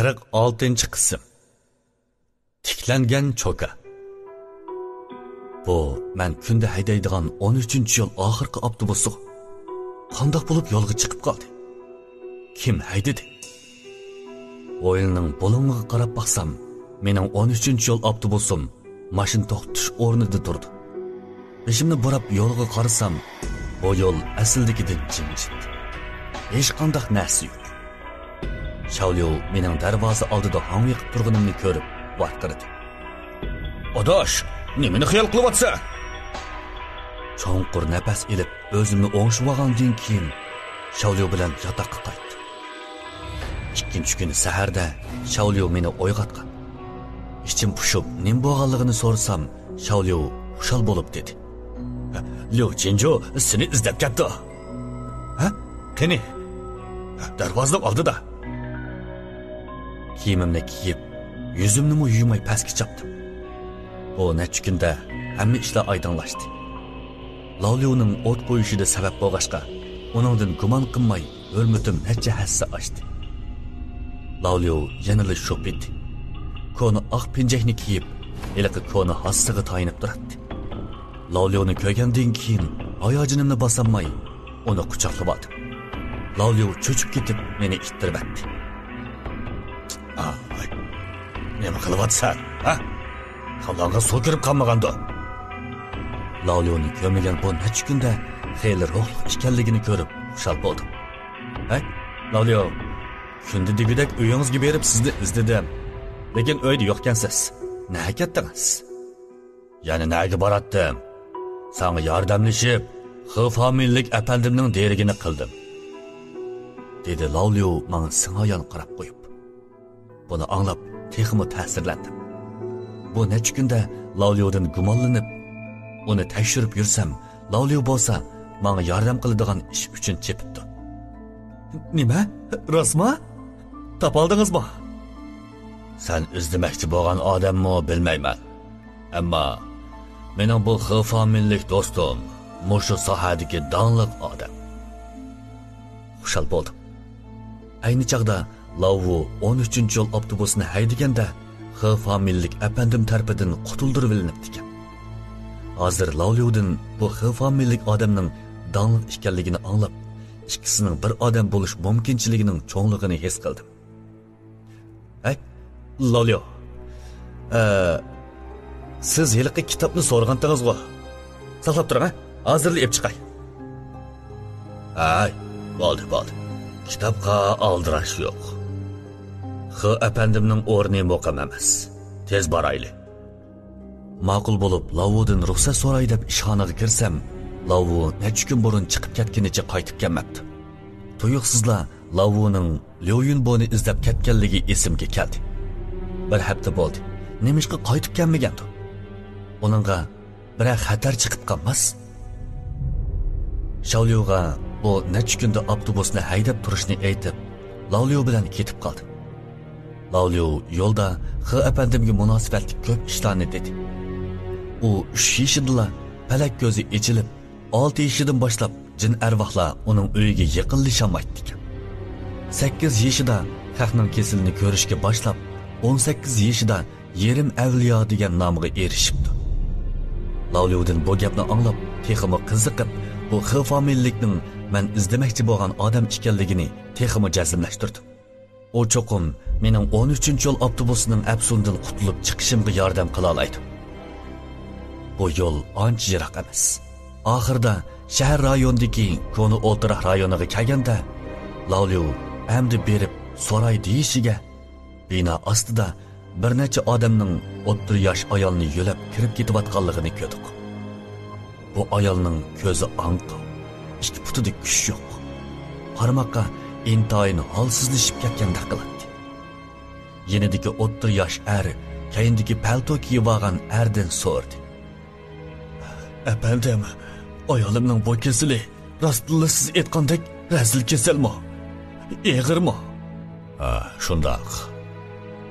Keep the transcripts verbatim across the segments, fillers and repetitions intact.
قىرىق ئالتىنچى قىسىم. تىكلەنگەن چوكا. بۇ مەن كۈندە ھەيدەيدىغان ئون ئۈچىنچى يول ئاخىرقى ئاپتوبۇسىغۇ. قانداق بولۇپ يولغا چىقىپ قالدى؟ كىم ھەيدىدى؟ ھويلىنىڭ بۇلۇڭىغا قاراپ باقسام، مېنىڭ ئون ئۈچىنچى يول ئاپتوبۇسۇم ماشىنا توختىتىش ئورنىدا تۇرىدۇ. بېشىمنى بۇراپ يولغا قارىسام، بۇ يول ئەسلىدىكىدىن جىمجىت. ھېچقانداق نەرسە يوق. شاۋليۇ مېنىڭ دەرۋازا ئالدىدا ھاڭۋېقىپ تۇرغىنىمنى كۆرۈپ ۋارقىرىدى. ئاداش، نېمىنى خىيال قىلىۋاتىسەن؟ چوڭقۇر نەپەس ئېلىپ، ئۆزۈمنى ئوڭشىۋالغاندىن كېيىن، شاۋليۇ بىلەن ياتاققا قايتتىم. ئىككىنچى كۈنى سەھەردە شاۋليۇ مېنى ئويغاتقان. ئىچىم پۇشۇپ، نېمە بولغانلىقىنى سورىسام، شاۋليۇ خۇشال بولۇپ دېدى: ليۇ چىنجۇ سېنى ئىزدەپ كەپتۇ. ھە؟ قېنى؟ دەرۋازىنىڭ ئالدىدا. كىيىمىمنى كىيىپ، يۈزۈمنىمۇ يۇيماي پەسكە چاپتىم. بۇ نەچچە كۈندە ھەممە ئىشلار ئايدىڭلاشتى. لاۋليۇنىڭ ئوت قويۇشىدا سەۋەب بولغاچقا، ئۇنىڭدىن گۇمان قىلماي، ھۆرمىتىم نەچچە ھەسسە ئاشتى. لاۋليۇ يەنىلا شوپىتى، كونا ئاق پىنجەكنى كىيىپ، ھېلىقى كونا ھاسىسىغا تايىنىپ تۇراتتى. لاۋليۇنى كۆرگەندىن كېيىن ھاياجىنىمنى باسالماي، ئۇنى قۇچاقلىۋالدىم. لاۋليۇ چۆچۈپ كېتىپ، مېنى ئىتتىرىۋەتتى. ئاي، نېمە قىلىۋاتىسەن، ھە؟ كاللاڭغا سۇ كىرىپ قالمىغاندۇ؟ لاۋليۇنى كۆرمىگەن بۇ نەچچە كۈندە خېلى روھلۇق ئىكەنلىكىنى كۆرۈپ خۇشال بولدۇم. ھەي، لاۋليۇ، كۈندە دېگۈدەك ئۆيىڭىزگە بېرىپ سىزنى ئىزدىدىم. لېكىن ئۆيدە يوقكەنسىز. نەگە كەتتىڭىز؟ يەنە نەگە باراتتىم؟ ساڭا ياردەملىشىپ، خې فامىلىلىك ئەپەندىمنىڭ دېرىكىنى قىلدىم، دېدى لاۋليۇ ماڭا سىڭايان قاراپ قويۇپ. بۇنى ئاڭلاپ تېخىمۇ تەسىرلەندىم. بۇ نەچچە كۈندە لاۋليۇدىن گۇمانلىنىپ، ئۇنى تەكشۈرۈپ يۈرسەم، لاۋليۇ بولسا ماڭا ياردەم قىلىدىغان ئىش ئۈچۈن چېپىپتۇ. نېمە؟ راستمۇ؟ تاپالدىڭىزمۇ؟ سەن ئىزدىمەكچى بولغان ئادەممۇ بىلمەيمەن. ئەمما مېنىڭ بۇ خې فامىلىلىك دوستۇم مۇشۇ ساھەدىكى داڭلىق ئادەم. خۇشال بولدۇم. ئەينى چاغدا لاۋۋۇ ئون ئۈچىنچى يول ئاپتوبۇسىنى ھەيدىگەندە، خې فامىلىلىك ئەپەندىم تەرىپىدىن قۇتۇلدۇرۇۋېلىنىپتىكەن. ھازىر لاۋليۇدىن بۇ خې فامىلىلىك ئادەمنىڭ داڭلىق ئىكەنلىكىنى ئاڭلاپ، ئىككىسىنىڭ بىر ئادەم بولۇش مۇمكىنچىلىكىنىڭ چوڭلۇقىنى ھېس قىلدىم. ھەي، لوليو. ئە، سىز ھېلىقى كىتابنى سورىغانتىڭىزغۇ؟ ساقلاپ تۇرۇڭ، ھە؟ ھازىرلا ئېلىپ چىقاي. ھەي، بولدى، بولدى. كىتابقا ئالدىراش يوق. خې ئەپەندىمنىڭ ئورنى مۇقىم ئەمەس. تېز بارايلى. ماقۇل بولۇپ، لاۋۇدىن رۇخسەت سوراي دەپ ئىشخانىغا كىرسەم، لاۋۇ نەچچە كۈن بۇرۇن چىقىپ كەتكىنىچە قايتىپ كەلمەپتۇ. تۇيۇقسىزلا لاۋۇنىڭ ليۇيۈنبونى ئىزدەپ كەتكەنلىكى ئېسىمگە كەلدى. بىر ھەپتە بولدى. نېمىشقا قايتىپ كەلمىگەندۇ؟ ئۇنىڭغا بىرەر خەتەر چىقىپ قالماس؟ شاۋليۇغا بۇ نەچچە كۈندە ئاپتوبۇسنى ھەيدەپ تۇرۇشنى ئېيتىپ، لاۋليۇ بىلەن كېتىپ قالدىم. لاۋليۇ يولدا خې ئەپەندىمگە مۇناسىۋەتلىك كۆپ ئىشلارنى دېدى. ئۇ ئۈچ يېشىدىلا پەلەك كۆزى ئېچىلىپ، ئالتە يېشىدىن باشلاپ جىن ئەرۋاھلار ئۇنىڭ ئۆيىگە يېقىنلىشالمايتتىكەن. سەككىز يېشىدا خەقنىڭ كېسىلىنى كۆرۈشكە باشلاپ، ئون سەككىز يېشىدا يېرىم ئەۋلىيا دېگەن نامغا ئېرىشىپتۇ. لاۋليۇدىن بۇ گەپنى ئاڭلاپ، تېخىمۇ قىزىقىپ، بۇ خې فامىلىلىكنىڭ مەن ئىزدىمەكچى بولغان ئادەم ئىكەنلىكىنى تېخىمۇ جەزملەشتۈردۈم. ئۇ چوقۇم مېنىڭ ئون ئۈچىنچى يول ئاپتوبۇسىنىڭ ئەپسۇندىن قۇتۇلۇپ چىقىشىمغا ياردەم قىلالايدۇ. بۇ يول ئانچە يىراق ئەمەس. ئاخىرىدا شەھەر رايونىدىكى كونا ئولتۇراق رايونىغا كەلگەندە، لاۋليۇ ئەمدى بېرىپ سوراي دېيىشىگە، بىنا ئاستىدا بىر نەچچە ئادەمنىڭ ئوتتۇرا ياش ئايالنى يۆلەپ كىرىپ كېتىۋاتقانلىقىنى كۆردۇق. بۇ ئايالنىڭ كۆزى ئاڭقا، ئىككى پۇتىدا كۈچ يوق. قارىماققا ئىنتايىن ھالسىزلىشىپ كەتكەندەك قىلاتتى. يېنىدىكى ئوتتۇرا ياش ئەر كەينىدىكى پەلتو كىيىۋالغان ئەردىن سورىدى. ئەپەندىم، ئايالىمنىڭ بۇ كېسىلى راستتىنلا سىز ئېيتقاندەك رەزىل كېسەلمۇ؟ ئېغىرمۇ؟ ھە، شۇنداق.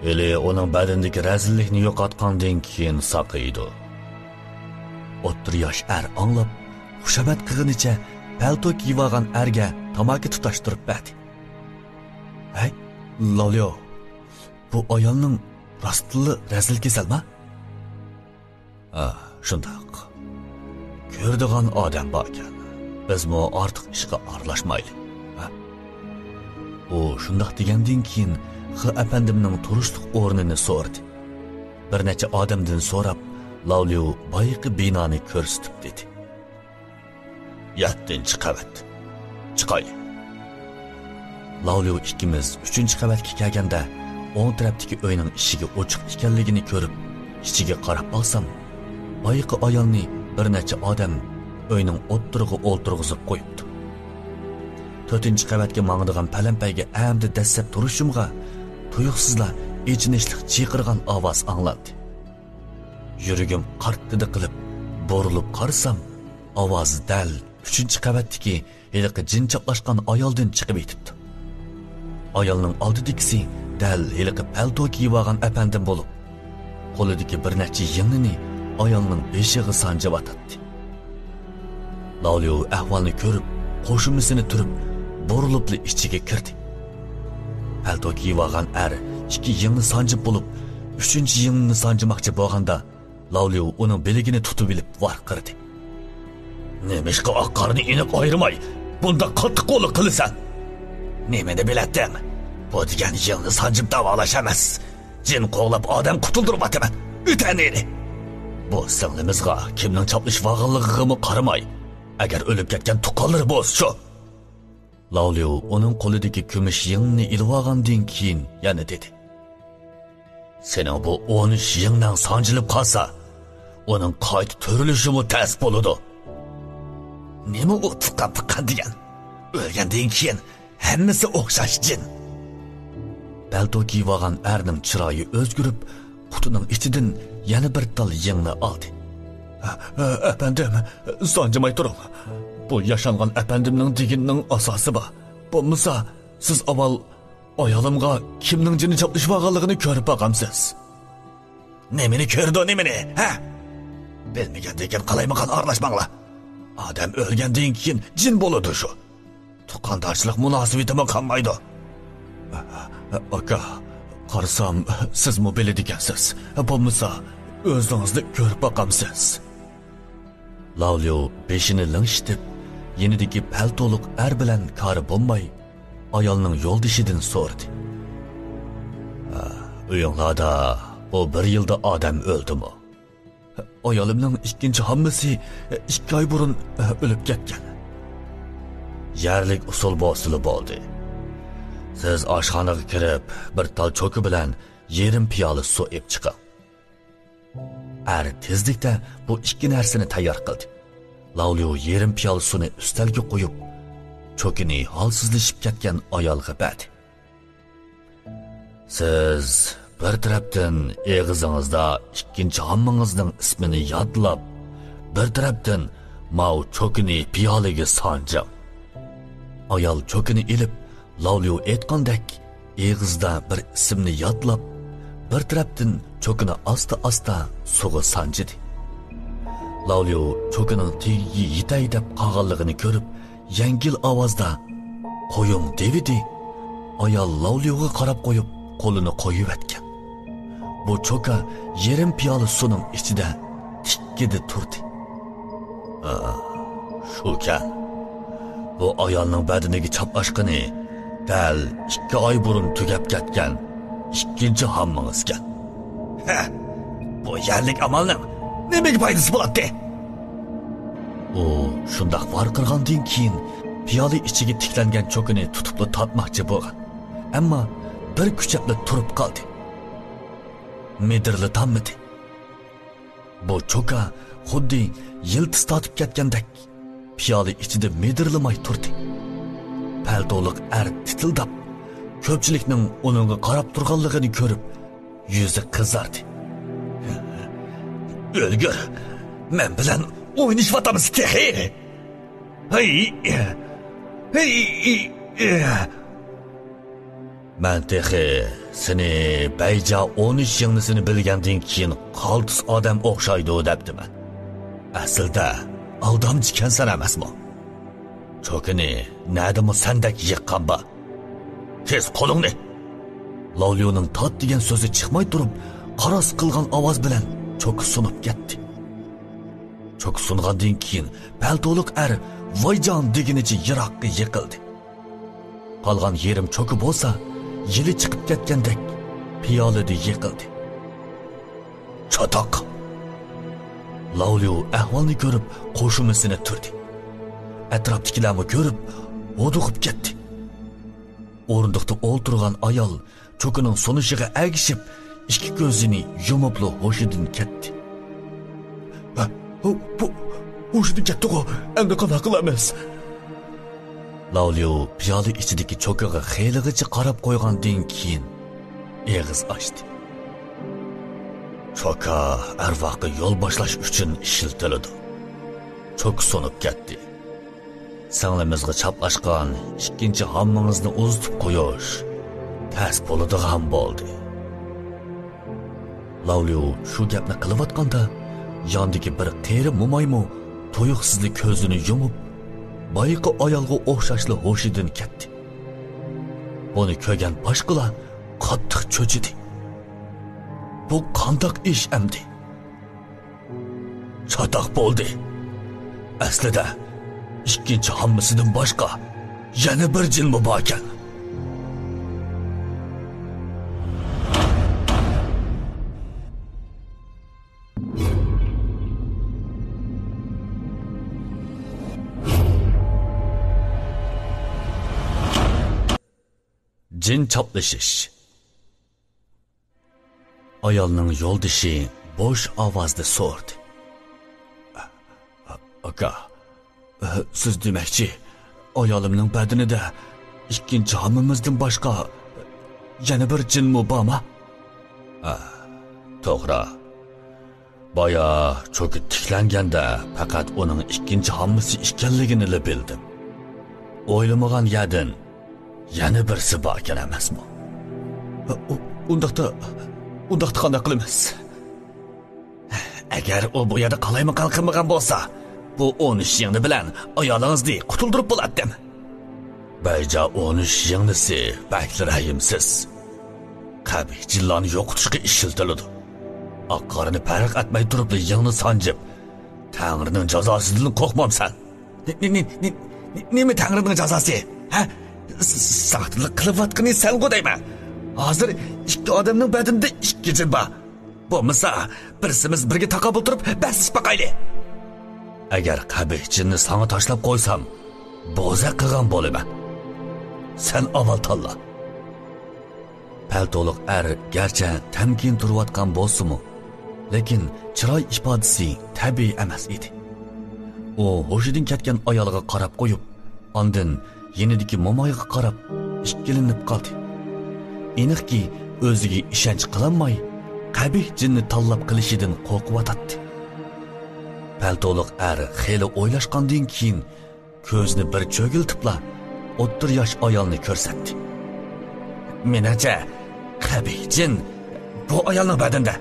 ھېلى ئۇنىڭ بەدىنىدىكى رەزىللىكنى يوقاتقاندىن كېيىن ساقىيىدۇ. ئوتتۇرا ياش ئەر ئاڭلاپ، خۇشامەت قىلغىنىچە پەلتو كىيىۋالغان ئەرگە تاماكا تۇتاشتۇرۇپ بەردى. ھەي، لوليو، بۇ ئايالنىڭ راستتىنلا رەزىل كېسەلما؟ ھە، شۇنداق. كۆرىدىغان ئادەم باركەن. بىزمۇ ئارتۇق ئىشقا ئارىلاشمايلى. ھە؟ ئۇ شۇنداق دېگەندىن كېيىن خې ئەپەندىمنىڭ تۇرۇشلۇق ئورنىنى سورىدى. بىر نەچچە ئادەمدىن سوراپ، لاۋليۇ بايىقى بىنانى كۆرسىتىپ دېدى: يەتتىنچى قەۋەت. چىقاي. لاۋليۇ ئىككىمىز ئۈچىنچى قەۋەتكە كەلگەندە، ئوڭ تەرەپتىكى ئۆينىڭ ئىشىكى ئوچۇق ئىكەنلىكىنى كۆرۈپ، ئىچىگە قاراپ باقسام، بايىقى ئايالنى بىر نەچچە ئادەم ئۆينىڭ ئوتتۇرىغا ئولتۇرغۇزۇپ قويۇپتۇ. تۆتىنچى قەۋەتكە ماڭىدىغان پەلەمپەيگە ئەمدى دەسسەپ تۇرۇشۇمغا، تۇيۇقسىزلا ئېچىنىشلىق چىرقىرىغان ئاۋاز ئاڭلاندى. يۈرىكىم قارتتىدە قىلىپ، بۇرۇلۇپ قارىسام، ئاۋاز دەل ئۈچىنچى قەۋەتتىكى ھېلىقى جىن چاپلاشقان ئايالدىن چىقىپ يېتىپتۇ. ئايالنىڭ ئالدىدىكىسى دەل ھېلىقى پەلتو كىيىۋالغان ئەپەندىم بولۇپ، قولىدىكى بىر نەچچە يىڭنىنى ئايالنىڭ بېشىغا سانجىۋاتاتتى. لاۋليۇ ئەھۋالنى كۆرۈپ، قوشۇمىسىنى تۈرۈپ، بۇرۇلۇپلا ئىچىگە كىردى. پەلتو كىيىۋالغان ئەر ئىككى يىڭنە سانجىپ بولۇپ، ئۈچىنچى يىڭنىنى سانجىماقچى بولغاندا، لاۋليۇ ئۇنىڭ بىلىكىنى تۇتۇۋېلىپ ۋارقىرىدى: نېمىشقا ئاق قارىنى ئېنىق ئايرىماي، بۇنداق قاتتىق قوللۇق قىلىسەن؟ نېمىنى بىلەتتىڭ؟ بۇ دېگەن يىڭنە سانجىپ داۋالاش ئەمەس. جىن قوغلاپ ئادەم قۇتۇلدۇرۇۋاتىمەن. ئۆتە نېرى. بۇ سىڭلىمىزغا كىمنىڭ چاپلىشىۋالغانلىقىغىمۇ قارىماي، ئەگەر ئۆلۈپ كەتكەن تۇغقانلىرى بولسىچۇ؟ لاۋليۇ ئۇنىڭ قولىدىكى كۈمۈش يىڭنىنى ئېلىۋالغاندىن كېيىن يەنە دېدى: سېنىڭ بۇ ئون ئۈچ يىڭنەڭ سانجىلىپ قالسا، ئۇنىڭ قايتا تۈرۈلۈشىمۇ تەس بولىدۇ. نېمە ئۇ تۇغقان-پۇغقان دېگەن؟ ئۆلگەندىن كېيىن ھەممىسى ئوخشاش جىن. پەلتو كىيىۋالغان ئەرنىڭ چىرايى ئۆزگىرىپ، قۇتىنىڭ ئىچىدىن يەنە بىر تال يىڭنە ئالدى. ئە-، ئە-، ئەپەندىم، سانجىماي تۇرۇڭ. بۇ ياشانغان ئەپەندىمنىڭ دېگىنىنىڭ ئاساسى بار. بولمىسا، سىز ئاۋۋال ئايالىمغا كىمنىڭ جىنى چاپلىشىۋالغانلىقىنى كۆرۈپ باقامسىز. نېمىنى كۆرىدۇ، نېمىنى، ھە؟ بىلمىگەندىن كېيىن قالايمىقان ئارىلاشماڭلار. ئادەم ئۆلگەندىن كېيىن جىن بولىدۇ شۇ. تۇغقاندارچىلىق مۇناسىۋىتىمۇ قالمايدۇ. ئاكا، قارىسام، سىزمۇ بىلىدىكەنسىز. بولمىسا، ئۆزىڭىزلا كۆرۈپ باقامسىز. لاۋليۇ بېشىنى لىڭشىتىپ، يېنىدىكى پەلتولۇق ئەر بىلەن كارى بولماي، ئايالنىڭ يولدىشىدىن سورىدى: ئۆيۈڭلاردا بۇ بىر يىلدا ئادەم ئۆلدىمۇ؟ ئايالىمنىڭ ئىككىنچى ھاممىسى ئىككى ئاي بۇرۇن ئۆلۈپ كەتكەن. يەرلىك ئۇسۇل بولسىلا بولدى. سىز ئاشخانىغا كىرىپ، بىر تال چوكا بىلەن يېرىم پىيالە سۇ ئېلىپ چىقىڭ. ئەر تېزلىكتە بۇ ئىككى نەرسىنى تەييار قىلدى. لاۋليۇ يېرىم پىيالە سۇنى ئۈستەلگە قويۇپ، چوكىنى ھالسىزلىشىپ كەتكەن ئايالغا بەردى. سىز بىر تەرەپتىن ئېغىزىڭىزدا ئىككىنچى ھاممىڭىزنىڭ ئىسمىنى يادلاپ، بىر تەرەپتىن ماۋۇ چوكىنى پىيالىگە سانجىڭ. ئايال چوكىنى ئېلىپ، لاۋليۇ ئېيتقاندەك، ئېغىزدا بىر ئىسىمنى يادلاپ، بىر تەرەپتىن چوكىنى ئاستا-ئاستا سۇغا سانجىدى. لاۋليۇ چوكىنىڭ تېگىگە يېتەي دەپ قالغانلىقىنى كۆرۈپ، يەڭگىل ئاۋازدا: «قويۇڭ!» دېۋىدى. ئايال لاۋليۇغا قاراپ قويۇپ، قولىنى قويۇۋەتكەن. بۇ چوكا يېرىم پىيالە سۇنىڭ ئىچىدە تىككىدە تۇردى. «ھا، شۇكەن. بۇ ئايالنىڭ بەدىنىگە چاپلاشقىنى دەل ئىككى ئاي بۇرۇن تۈگەپ كەتكەن ئىككىنچى ھاممىڭىزكەن.» «ھە، بۇ يەرلىك ئامالنىڭ نېمىگە پايدىسى بولاتتى؟» ئۇ شۇنداق ۋارقىرىغاندىن كېيىن، پىيالە ئىچىگە تىكلەنگەن چوكىنى تۇتۇپلا تارتماقچى بولغان، ئەمما بىر كۈچەپلا تۇرۇپ قالدى. مىدىرلىتالمىدى. بۇ چوكا خۇددى يىلتىز تارتىپ كەتكەندەك، پىيالە ئىچىدە مىدىرلىماي تۇردى. پەلتولۇق ئەر تىتىلداپ، كۆپچىلىكنىڭ ئۇنىڭغا قاراپ تۇرغانلىقىنى كۆرۈپ، يۈزى قىزاردى. «ئۆلگۈر! مەن بىلەن ئوينىشىۋاتامسەن تېخى! ھەي! ھەي!» «مەن تېخى سېنى بەيجا ئون ئۈچ يىڭنىسىنى بىلگەندىن كېيىن قالتىس ئادەم ئوخشايدۇ دەپتىمەن. ئەسلىدە ئالدامچىكەنسەن ئەمەسمۇ؟ چوكىنى نەدىمۇ سەندەك يىغقان بار. كېس قولۇڭنى!» لاۋليۇنىڭ تات دېگەن سۆزى چىقماي تۇرۇپ، قاراس قىلغان ئاۋاز بىلەن چوكا سۇنۇپ كەتتى. چوكا سۇنغاندىن كېيىن پەلتولۇق ئەر ۋايجان دېگىنىچە يىراققا يىقىلدى. قالغان يېرىم چوكا بولسا يىلى چىقىپ كەتكەندەك پىيالىدە يىقىلدى. چاتاق! لاۋليۇ ئەھۋالنى كۆرۈپ قوشۇمىسىنى تۈردى. ئەتراپتىكىلەرمۇ كۆرۈپ ھودۇقۇپ كەتتى. ئورۇندۇقتا ئولتۇرغان ئايال چوكىنىڭ سۇنۇشىغا ئەگىشىپ، ئىككى كۆزىنى يۇمۇپلا ھوشىدىن كەتتى. ھە، بۇ، بۇ ھوشىدىن كەتتىغۇ، ئەمدى قانداق قىلىمىز؟ لاۋليۇ پىيالە ئىچىدىكى چوكىغا خېلىغىچە قاراپ قويغاندىن كېيىن ئېغىز ئاچتى. چوكا ئەرۋاھقا يول باشلاش ئۈچۈن ئىشلىتىلىدۇ. چوكا سۇنۇپ كەتتى. سىڭلىمىزغا چاپلاشقان ئىككىنچى ھاممىڭىزنى ئۇزىتىپ قويۇش تەس بولىدىغان بولدى. لاۋليۇ شۇ گەپنى قىلىۋاتقاندا، ياندىكى بىر قېرى مومايمۇ تۇيۇقسىزلا كۆزىنى يۇمۇپ، بايىقى ئايالغا ئوخشاشلا ھوشىدىن كەتتى. بۇنى كۆرگەن باشقىلار قاتتىق چۆچۈدى. بۇ قانداق ئىش ئەمدى؟ چاتاق بولدى. ئەسلىدە، ئىككىنچى ھاممىسىدىن باشقا يەنە بىر جىنمۇ باركەن. جىن چاپلىشىش. ئايالنىڭ يولدىشى بوش ئاۋازدا سورىدى. ئاكا، سىز دېمەكچى، ئايالىمنىڭ بەدىنىدە ئىككىنچى ھاممىمىزدىن باشقا يەنە بىر جىنمۇ بارما؟ ھە، توغرا. بايا چوكا تىكلەنگەندە پەقەت ئۇنىڭ ئىككىنچى ھاممىسى ئىكەنلىكىنىلا بىلدىم. ئويلىمىغان يەردىن يەنە بىرسى باركەن ئەمەسمۇ؟ ئۇ-، ئۇنداقتا، ئۇنداقتا قانداق قىلىمىز؟ ئەگەر ئۇ بۇ يەردە قالايمىقان قىلمىغان بولسا، بۇ ئون ئۈچ يىڭنە بىلەن ئايالىڭىزنى قۇتۇلدۇرۇپ بولاتتىم. بەيجا ئون ئۈچ يىڭنىسى بەكلا رەھىمسىز. قەبىھ جىنلارنى يوقىتىشقا ئىشلىتىلىدۇ. ئاق-قارىنى پەرق ئەتمەي تۇرۇپلا يىڭنە سانجىپ، تەڭرىنىڭ جازاسىدىن قورقمامسەن؟ نې-، نې-، نې-، نې-، نې-، نېمە تەڭرىنىڭ جازاسى؟ ھە؟ س-، س-، ساختىلىق قىلىۋاتقىنى سەنغۇ دەيمەن. ھازىر ئىككى ئادەمنىڭ بەدىنىدە ئىككى جىن بار. بولمىسا، بىرسىمىز بىرگە تاقابىل تۇرۇپ بەسلىشىپ باقايلى. ئەگەر قەبىھ جىننى ساڭا تاشلاپ قويسام، بوزەك قىلغان بولىمەن. سەن ئاۋۋال تاللا. پەلتولۇق ئەر گەرچە تەمكىن تۇرۇۋاتقان بولسىمۇ، لېكىن چىراي ئىپادىسى تەبىئىي ئەمەس ئىدى. ئۇ ھوشىدىن كەتكەن ئايالغا قاراپ قويۇپ، ئاندىن يېنىدىكى مومايغا قاراپ ئىككىلىنىپ قالدى. ئېنىقكى، ئۆزىگە ئىشەنچ قىلالماي، قەبىھ جىننى تاللاپ قېلىشىدىن قورقۇۋاتاتتى. پەلتولۇق ئەر خېلى ئويلاشقاندىن كېيىن، كۆزىنى بىر چۆگىلىتىپلا، ئوتتۇرا ياش ئايالنى كۆرسەتتى. مېنىڭچە، قەبىھ جىن بۇ ئايالنىڭ بەدىنىدە.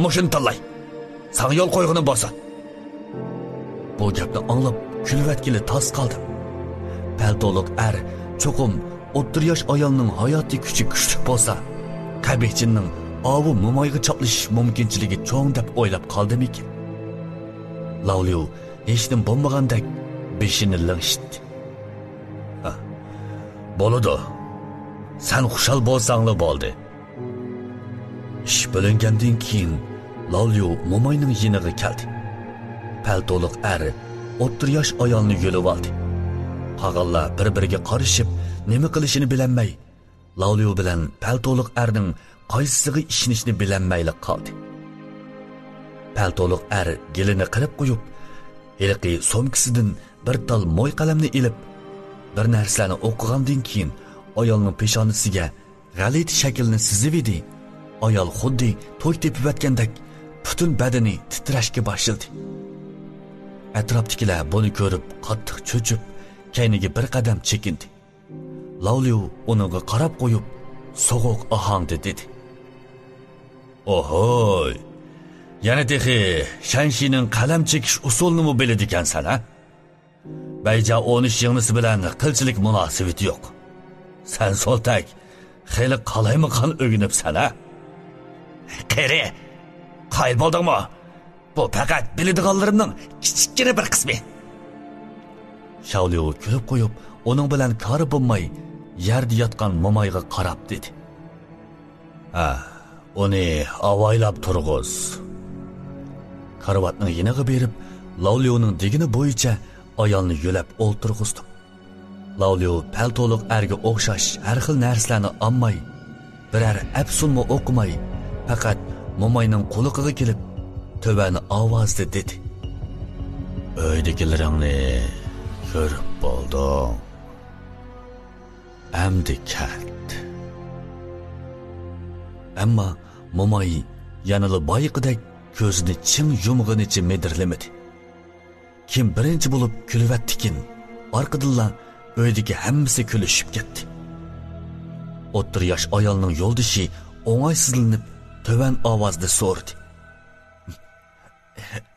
مۇشۇنى تاللاي. ساڭا يول قويغىنىم بولسۇن. بۇ گەپنى ئاڭلاپ، كۈلۈۋەتكىلى تاس قالدىم. پەلتولۇق ئەر چوقۇم ئوتتۇرا ياش ئايالنىڭ ھاياتىي كۈچى كۈچلۈك بولسا، قەبىھ جىننىڭ ئاۋۇ مومايغا چاپلىشىش مۇمكىنچىلىكى چوڭ دەپ ئويلاپ قالدىمىكىن؟ لاۋليۇ ھېچنېمە بولمىغاندەك بېشىنى لىڭشىتتى. ھە، بولىدۇ. سەن خۇشال بولساڭلا بولدى. ئىش بۆلۈنگەندىن كېيىن، لاۋليۇ موماينىڭ يېنىغا كەلدى. پەلتولۇق ئەر ئوتتۇرا ياش ئايالنى يۆلىۋالدى. قالغانلار بىر-بىرىگە قارىشىپ، نېمە قىلىشىنى بىلەلمەي، لاۋليۇ بىلەن پەلتولۇق ئەرنىڭ قايسىسىغا ئىشىنىشنى بىلەلمەيلا قالدى. پەلتولۇق ئەر گېلىنى قىرىپ قويۇپ، ھېلىقى سومكىسىدىن بىر تال موي قەلەمنى ئېلىپ، بىر نەرسىلەرنى ئوقۇغاندىن كېيىن، ئايالنىڭ پېشانىسىگە غەلىتە شەكىلنى سىزىۋىدى. ئايال خۇددى توي تېپىۋەتكەندەك پۈتۈن بەدىنى تىترەشكە باشلىدى. ئەتراپتىكىلەر بۇنى كۆرۈپ قاتتىق چۆچۈپ، كەينىگە بىر قەدەم چېكىندى. لاۋليۇ ئۇنىڭغا قاراپ قويۇپ، سوغۇق ئاھاڭدا دېدى: ئوھوي! يەنە تېخى شەنشىنىڭ قەلەم چېكىش ئۇسۇلىنىمۇ بىلىدىكەنسەن، ھە؟ بەيجا ئون ئۈچ يىڭنىسى بىلەن قىلچىلىك مۇناسىۋىتى يوق. سەن سولتەك، خېلى قالايمىقان ئۆگىنىپسەن ھە؟ قېرى، قايىل بولدۇڭمۇ؟ بۇ پەقەت بىلىدىغانلىرىمنىڭ كىچىككىنە بىر قىسمى. شاۋليۇ كۈلۈپ قويۇپ، ئۇنىڭ بىلەن كارى بولماي، يەردە ياتقان مومايغا قاراپ دېدى. ھە، ئۇنى ئاۋايلاپ تۇرغۇز. كارىۋاتنىڭ يېنىغا بېرىپ، لاۋليۇنىڭ دېگىنى بويىچە ئايالنى يۆلەپ ئولتۇرغۇزدۇم. لاۋليۇ پەلتولۇق ئەرگە ئوخشاش ھەر خىل نەرسىلەرنى ئالماي، بىرەر ئەپسۇنمۇ ئوقۇماي، پەقەت موماينىڭ قۇلىقىغا كېلىپ، تۆۋەن ئاۋازدا دېدى: ئۆيدىكىلىرىڭنى كۆرۈپ بولدۇڭ. ئەمدى كەت. ئەمما موماي يەنىلا بايىقىدەك كۆزىنى چىڭ يۇمغىنىچە مىدىرلىمىدى. كىم بىرىنچى بولۇپ كۈلۈۋەتتىكىن، ئارقىدىنلا ئۆيدىكى ھەممىسى كۈلۈشۈپ كەتتى. ئوتتۇرا ياش ئايالنىڭ يولدىشى ئوڭايسىزلىنىپ، تۆۋەن ئاۋازدا سورىدى: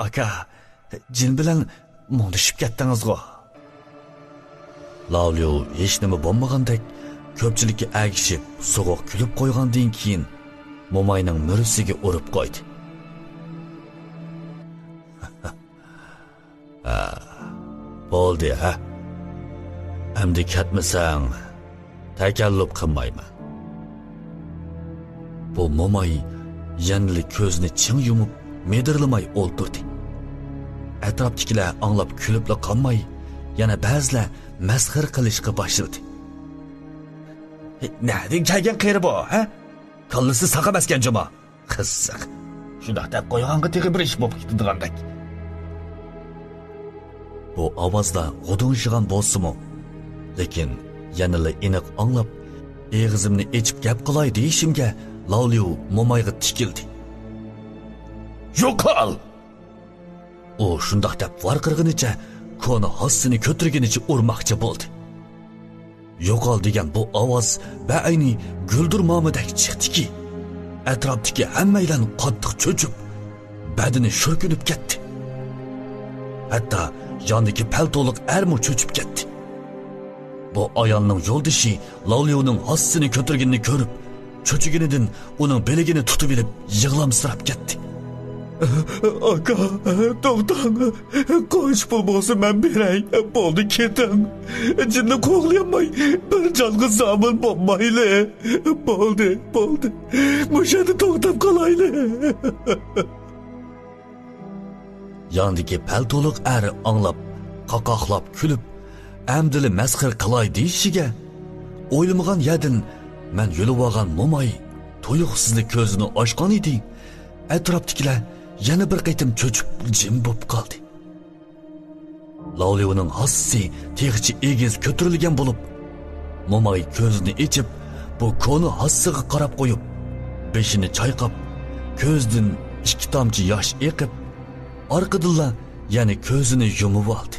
ئاكا، جىن بىلەن مۇڭدىشىپ كەتتىڭىزغۇ؟ لاۋليۇ ھېچنېمە بولمىغاندەك كۆپچىلىككە ئەگىشىپ سوغۇق كۈلۈپ قويغاندىن كېيىن، موماينىڭ مۈرىسىگە ئۇرۇپ قويدى. ھە، بولدى ھە. ئەمدى كەتمىسەڭ، تەكەللۇپ قىلمايمەن. بۇ موماي يەنىلا كۆزىنى چىڭ يۇمۇپ، مىدىرلىماي ئولتۇردى. ئەتراپتىكىلەر ئاڭلاپ كۈلۈپلا قالماي، يەنە بەزىلەر مەسخىرە قىلىشقا باشلىدى. نەدىن كەلگەن قېرى بۇ، ھە؟ كاللىسى ساق ئەمەسكەن جۇما. قىزىق. شۇنداق دەپ قويغانغا تېخى بىر ئىش بولۇپ كېتىدىغاندەك. بۇ ئاۋازلار غۇدۇڭشىغان بولسىمۇ، لېكىن يەنىلا ئېنىق ئاڭلاپ، ئېغىزىمنى ئېچىپ گەپ قىلاي دېيىشىمگە، لاۋليۇ مومايغا تىكىلدى. يوقال! ئۇ شۇنداق دەپ ۋارقىرىغىنىچە كونا ھاسىسىنى كۆتۈرگىنىچە ئۇرماقچى بولدى. يوقال دېگەن بۇ ئاۋاز بەئەينى گۈلدۈرمامىدەك چىقتىكى، ئەتراپتىكى ھەممەيلەن قاتتىق چۆچۈپ، بەدىنى شۈركۈنۈپ كەتتى. ھەتتا ياندىكى پەلتولۇق ئەرمۇ چۆچۈپ كەتتى. بۇ ئايالنىڭ يولدىشى لاۋليۇنىڭ ھاسىسىنى كۆتۈرگىنىنى كۆرۈپ، چۆچۈگىنىدىن ئۇنىڭ بىلىكىنى تۇتۇۋېلىپ يىغلامسىراپ كەتتى. ئاكا، توختاڭ. قانچە پۇل بولسا مەن بېرەي. بولدى، كېتىڭ. جىننى قوغلىيالماي بىر جانغا زامىن بولمايلى. بولدى، بولدى. مۇشۇ يەردە توختاپ قالايلى. ياندىكى پەلتولۇق ئەر ئاڭلاپ، قاقاقلاپ كۈلۈپ، ئەمدىلا مەسخىرە قىلاي دېيىشىگە، ئويلىمىغان يەردىن مەن يۆلىۋالغان موماي تۇيۇقسىزلا كۆزىنى ئاچقان ئىدى. ئەتراپتىكىلەر يەنە بىر قېتىم چۆچۈپ جىم بولۇپ قالدى. لاۋليۇنىڭ ھاسىسى تېخىچە ئېگىز كۆتۈرۈلگەن بولۇپ، موماي كۆزىنى ئېچىپ، بۇ كونا ھاسىسىغا قاراپ قويۇپ، بېشىنى چايقاپ، كۆزىدىن ئىككى تامچە ياش ئېقىپ، ئارقىدىنلا يەنە كۆزىنى يۇمۇۋالدى.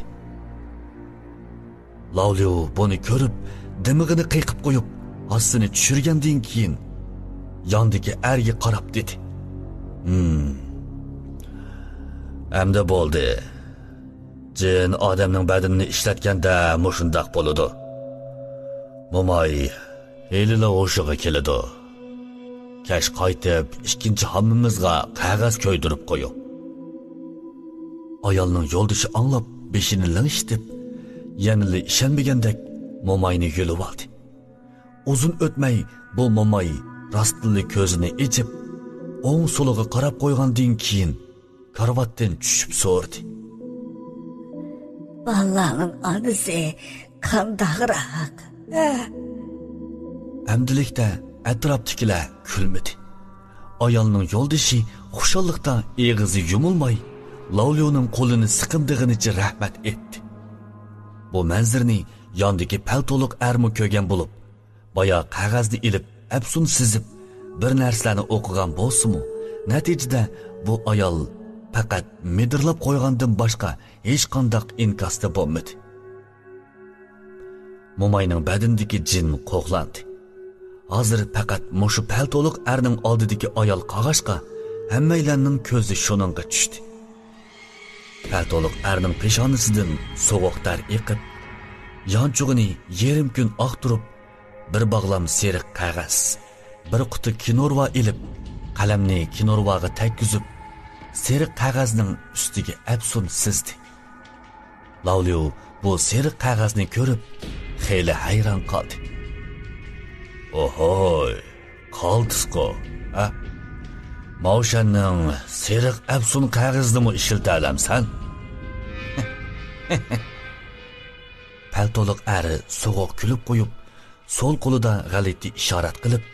لاۋليۇ بۇنى كۆرۈپ، دىمىقىنى قېقىپ قويۇپ، ھاسىسىنى چۈشۈرگەندىن كېيىن، ياندىكى ئەرگە قاراپ دېدى: ھىم، ئەمدى بولدى. جىن ئادەمنىڭ بەدىنىنى ئىشلەتكەندە مۇشۇنداق بولىدۇ. موماي ھېلىلا ھوشىغا كېلىدۇ. كەچ قايتىپ، ئىككىنچى ھاممىمىزغا قەغەز كۆيدۈرۈپ قويۇڭ. ئايالنىڭ يولدىشى ئاڭلاپ، بېشىنى لىڭشىتىپ، يەنىلا ئىشەنمىگەندەك موماينى يۆلىۋالدى. ئۇزۇن ئۆتمەي بۇ موماي راستتىنلا كۆزىنى ئېچىپ، ئوڭ سولىغا قاراپ قويغاندىن كېيىن، كارىۋاتتىن چۈشۈپ سورىدى: بالىلارنىڭ ئانىسى قانداقراق؟ ھە؟ ئەمدىلىكتە ئەتراپتىكىلەر كۈلمىدى. ئايالنىڭ يولدىشى خۇشاللىقتا ئېغىزى يۇمۇلماي، لاۋليۇنىڭ قولىنى سىقىمدىغىنىچە رەھمەت ئېيتتى. بۇ مەنزىرىنى ياندىكى پەلتولۇق ئەرمۇ كۆرگەن بولۇپ، بايا قەغەزنى ئېلىپ، ئەپسۇن سىزىپ، بىر نەرسىلەرنى ئوقۇغان بولسىمۇ، نەتىجىدە بۇ ئايال پەقەت مىدىرلاپ قويغاندىن باشقا ھېچقانداق ئىنكاستا بولمىدى. موماينىڭ بەدىنىدىكى جىن قوغلاندى. ھازىر پەقەت مۇشۇ پەلتولۇق ئەرنىڭ ئالدىدىكى ئايال قالغاچقا، ھەممەيلەننىڭ كۆزى شۇنىڭغا چۈشتى. پەلتولۇق ئەرنىڭ پېشانىسىدىن سوغۇق تەر ئېقىپ، يانچۇقىنى يېرىم كۈن ئاقتۇرۇپ، بىر باغلام سېرىق قەغەز، بىر قۇتا كىنورۋا ئېلىپ، قەلەمنى كىنورۋاغا تەگكۈزۈپ، سېرىق قەغەزنىڭ ئۈستىگە ئەپسۇن سىزدى. لاۋليۇ بۇ سېرىق قەغەزنى كۆرۈپ، خېلى ھەيران قالدى. ئوھوي، قالتىسقۇ، ھە؟ ماۋشەننىڭ سېرىق ئەپسۇن قەغىزىنىمۇ ئىشلىتەلەمسەن؟ پەلتولۇق ئەر سوغۇق كۈلۈپ قويۇپ، سول قولىدا غەلىتە ئىشارەت قىلىپ،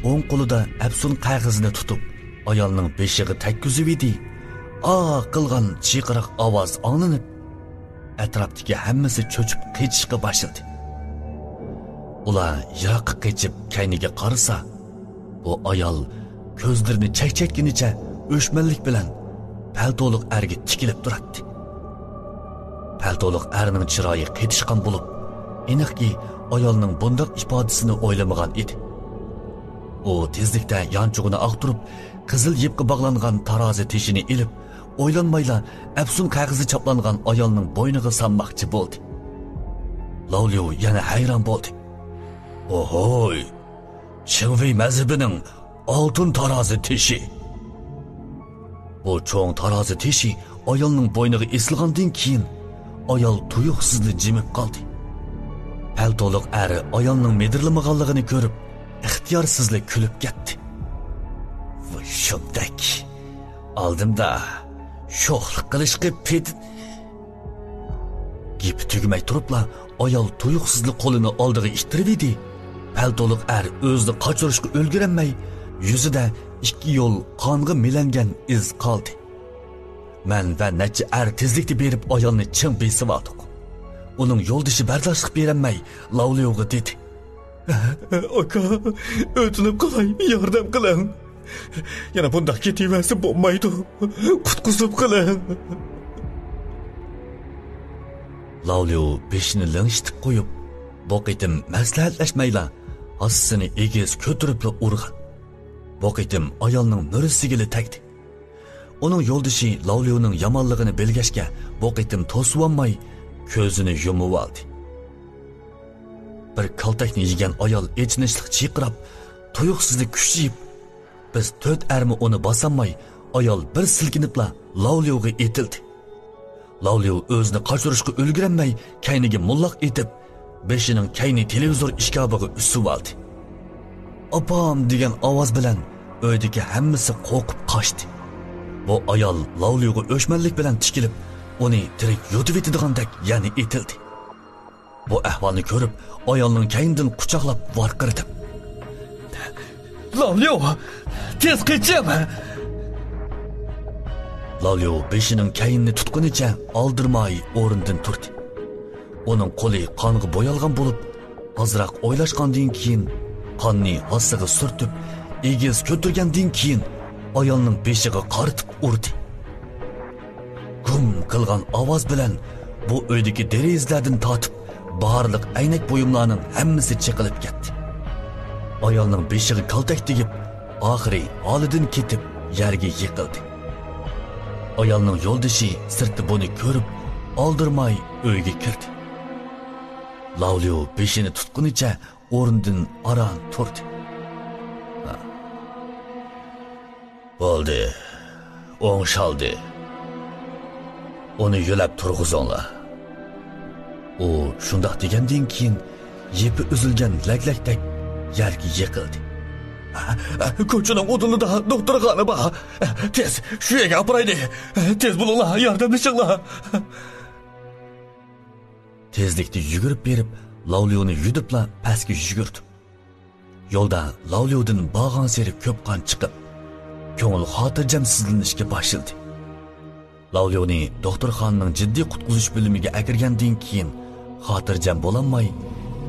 ئوڭ قولىدا ئەپسۇن قەغىزىنى تۇتۇپ، ئايالنىڭ بېشىغا تەگكۈزۈۋىدى. ئا قىلغان چىرقىراق ئاۋاز ئاڭلىنىپ، ئەتراپتىكى ھەممىسى چۆچۈپ قېچىشقا باشلىدى. ئۇلار يىراققا قېچىپ كەينىگە قارىسا، بۇ ئايال كۆزلىرىنى چەكچەيتكىنىچە ئۆچمەنلىك بىلەن پەلتولۇق ئەرگە تىكىلىپ تۇراتتى. پەلتولۇق ئەرنىڭ چىرايى قېتىشقان بولۇپ، ئېنىقكى، ئايالنىڭ بۇنداق ئىپادىسىنى ئويلىمىغان ئىدى. ئۇ تېزلىكتە يانچۇقىنى ئاختۇرۇپ، قىزىل يىپقا باغلانغان تارازا تېشىنى ئېلىپ، ئويلانمايلا ئەپسۇن قەغىزى چاپلانغان ئايالنىڭ بوينىغا سالماقچى بولدى. لاۋليۇ يەنە ھەيران بولدى. ئوھوي! چىڭۋېي مەزھىپىنىڭ ئالتۇن تارازا تېشى! بۇ چوڭ تارازا تېشى ئايالنىڭ بوينىغا ئېسىلغاندىن كېيىن، ئايال تۇيۇقسىزلا جىمىپ قالدى. پەلتولۇق ئەر ئايالنىڭ مىدىرلىمىغانلىقىنى كۆرۈپ، ئىختىيارسىزلا كۈلۈپ كەتتى. ۋاي شۇمدەك! ئالدىمدا شوخلۇق قىلىشقا پېتى. گېپى تۈگىمەي تۇرۇپلا، ئايال تۇيۇقسىزلا قولىنى ئالدىغا ئىتتىرىۋىدى. پەلتولۇق ئەر ئۆزىنى قاچۇرۇشقا ئۈلگۈرەلمەي، يۈزىدە ئىككى يول قانغا مىلەنگەن ئىز قالدى. مەن ۋە نەچچە ئەر تېزلىكتە بېرىپ ئايالنى چىڭ بېسىۋالدۇق. ئۇنىڭ يولدىشى بەرداشلىق بېرەلمەي، لاۋليۇغا دېدى. ئاكا، ئۆتۈنۈپ قالاي، ياردەم قىلىڭ. يەنە بۇنداق كېتىۋەرسە بولمايدۇ. قۇتقۇزۇپ قېلىڭ. لاۋليۇ بېشىنى لىڭشىتىپ قويۇپ، بۇ قېتىم مەسلىھەتلەشمەيلا، ھاسىسىنى ئېگىز كۆتۈرۈپلا ئۇرغان. بۇ قېتىم ئايالنىڭ مۈرىسىگىلا تەگدى. ئۇنىڭ يولدىشى لاۋليۇنىڭ يامانلىقىنى بىلگەچكە، بۇ قېتىم توسۇۋالماي، كۆزىنى يۇمۇۋالدى. بىر كالتەكنى يېگەن ئايال ئېچىنىشلىق چىرقىراپ، تۇيۇقسىزلا كۈچىيىپ، بىز تۆت ئەرمۇ ئۇنى باسالماي، ئايال بىر سىلكىنىپلا لاۋليۇغا ئېتىلدى. لاۋليۇ ئۆزىنى قاچۇرۇشقا ئۈلگۈرەلمەي، كەينىگە موللاق ئېتىپ، بېشىنىڭ كەينى تېلېۋىزور ئىشكاپىغا ئۈسۈۋالدى. «ئاپام!» دېگەن ئاۋاز بىلەن ئۆيدىكى ھەممىسى قورقۇپ قاچتى. بۇ ئايال لاۋليۇغا ئۆچمەنلىك بىلەن تىكىلىپ، ئۇنى تىرىك يۇتۇۋېتىدىغاندەك يەنە ئېتىلدى. بۇ ئەھۋالنى كۆرۈپ، ئايالنىڭ كەينىدىن قۇچاقلاپ ۋارقىرىدىم. «لاۋليۇ، تېز قېچىڭ!» لاۋليۇ بېشىنىڭ كەينىنى تۇتقىنىچە ئالدىرىماي ئورنىدىن تۇردى. ئۇنىڭ قولى قانغا بويالغان بولۇپ، ئازراق ئويلاشقاندىن كېيىن، قاننى ھاسىسىغا سۈرتۈپ، ئېگىز كۆتۈرگەندىن كېيىن، ئايالنىڭ بېشىغا قارىتىپ ئۇردى. گۇم قىلغان ئاۋاز بىلەن بۇ ئۆيدىكى دېرىزىلەردىن تارتىپ بارلىق ئەينەك بۇيۇملارنىڭ ھەممىسى چېقىلىپ كەتتى. ئايالنىڭ بېشىغا كالتەك تېگىپ، ئاخىرى ھالىدىن كېتىپ يەرگە يىقىلدى. ئايالنىڭ يولدىشى سىرتتا بۇنى كۆرۈپ، ئالدىرىماي ئۆيگە كىردى. لاۋليۇ بېشىنى تۇتقىنىچە ئورنىدىن ئاران تۇردى. بولدى، ئوڭشالدى. ئۇنى يۆلەپ تۇرغۇزۇڭلار. ئۇ شۇنداق دېگەندىن كېيىن، يىپى ئۈزۈلگەن لەگلەكتەك يەرگە يىقىلدى. كوچىنىڭ ئۇدۇلىدا دوختۇرخانا بار. تېز، شۇ يەرگە ئاپىرايلى. تېز بولۇڭلار، ياردەملىشىڭلار. تېزلىكتە يۈگۈرۈپ بېرىپ، لاۋليۇنى يۈدۈپلا پەسكە يۈگۈردۈم. يولدا لاۋليۇدىن بارغانسېرى كۆپ قان چىقىپ، كۆڭۈل خاتىرجەمسىزلىنىشكە باشلىدى. لاۋليۇنى دوختۇرخانىنىڭ جىددىي قۇتقۇزۇش بۆلۈمىگە ئەكىرگەندىن كېيىن، خاتىرجەم بولالماي،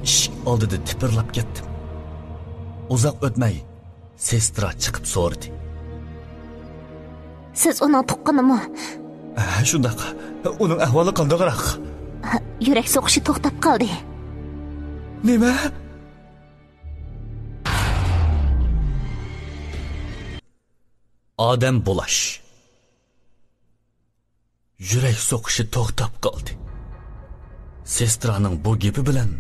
ئىشىك ئالدىدا تىپىرلاپ كەتتىم. ئۇزاق ئۆتمەي، سېسترا چىقىپ سورىدى. سىز ئۇنىڭ تۇغقىنىمۇ؟ ھە، شۇنداق. ئۇنىڭ ئەھۋالى قانداقراق؟ يۈرەك سوقۇشى توختاپ قالدى. نېمە؟ ئادەم بولاش. يۈرەك سوقۇشى توختاپ قالدى. سېسترانىڭ بۇ گېپى بىلەن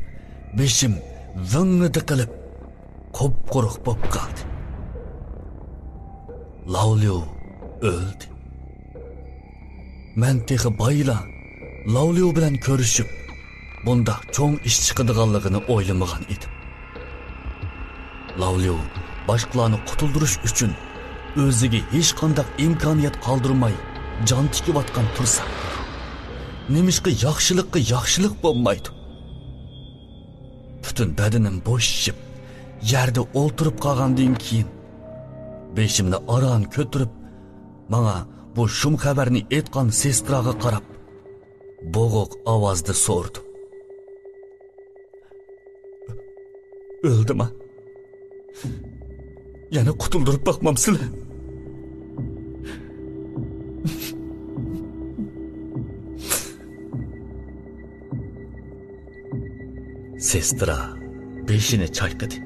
بېشىم ۋىڭىدە قىلىپ، قۇپقۇرۇق بولۇپ قالدى. لاۋليۇ ئۆلدى. مەن تېخى بايىلا لاۋليۇ بىلەن كۆرۈشۈپ، بۇنداق چوڭ ئىش چىقىدىغانلىقىنى ئويلىمىغان ئىدىم. لاۋليۇ باشقىلارنى قۇتۇلدۇرۇش ئۈچۈن ئۆزىگە ھېچقانداق ئىمكانىيەت قالدۇرماي جان تىكىۋاتقان تۇرسا، نېمىشقا ياخشىلىققا ياخشىلىق بولمايدۇ؟ پۈتۈن بەدىنىم بوشىشىپ، يەردە ئولتۇرۇپ قالغاندىن كېيىن، بېشىمنى ئاران كۆتۈرۈپ، ماڭا بۇ شۇم خەۋەرنى ئېيتقان سېستراغا قاراپ، بوغۇق ئاۋازدا سورىدىم: «ئۆلدىما؟ يەنە قۇتۇلدۇرۇپ باقمامسىلەر؟» سېسترا بېشىنى چايقىدى.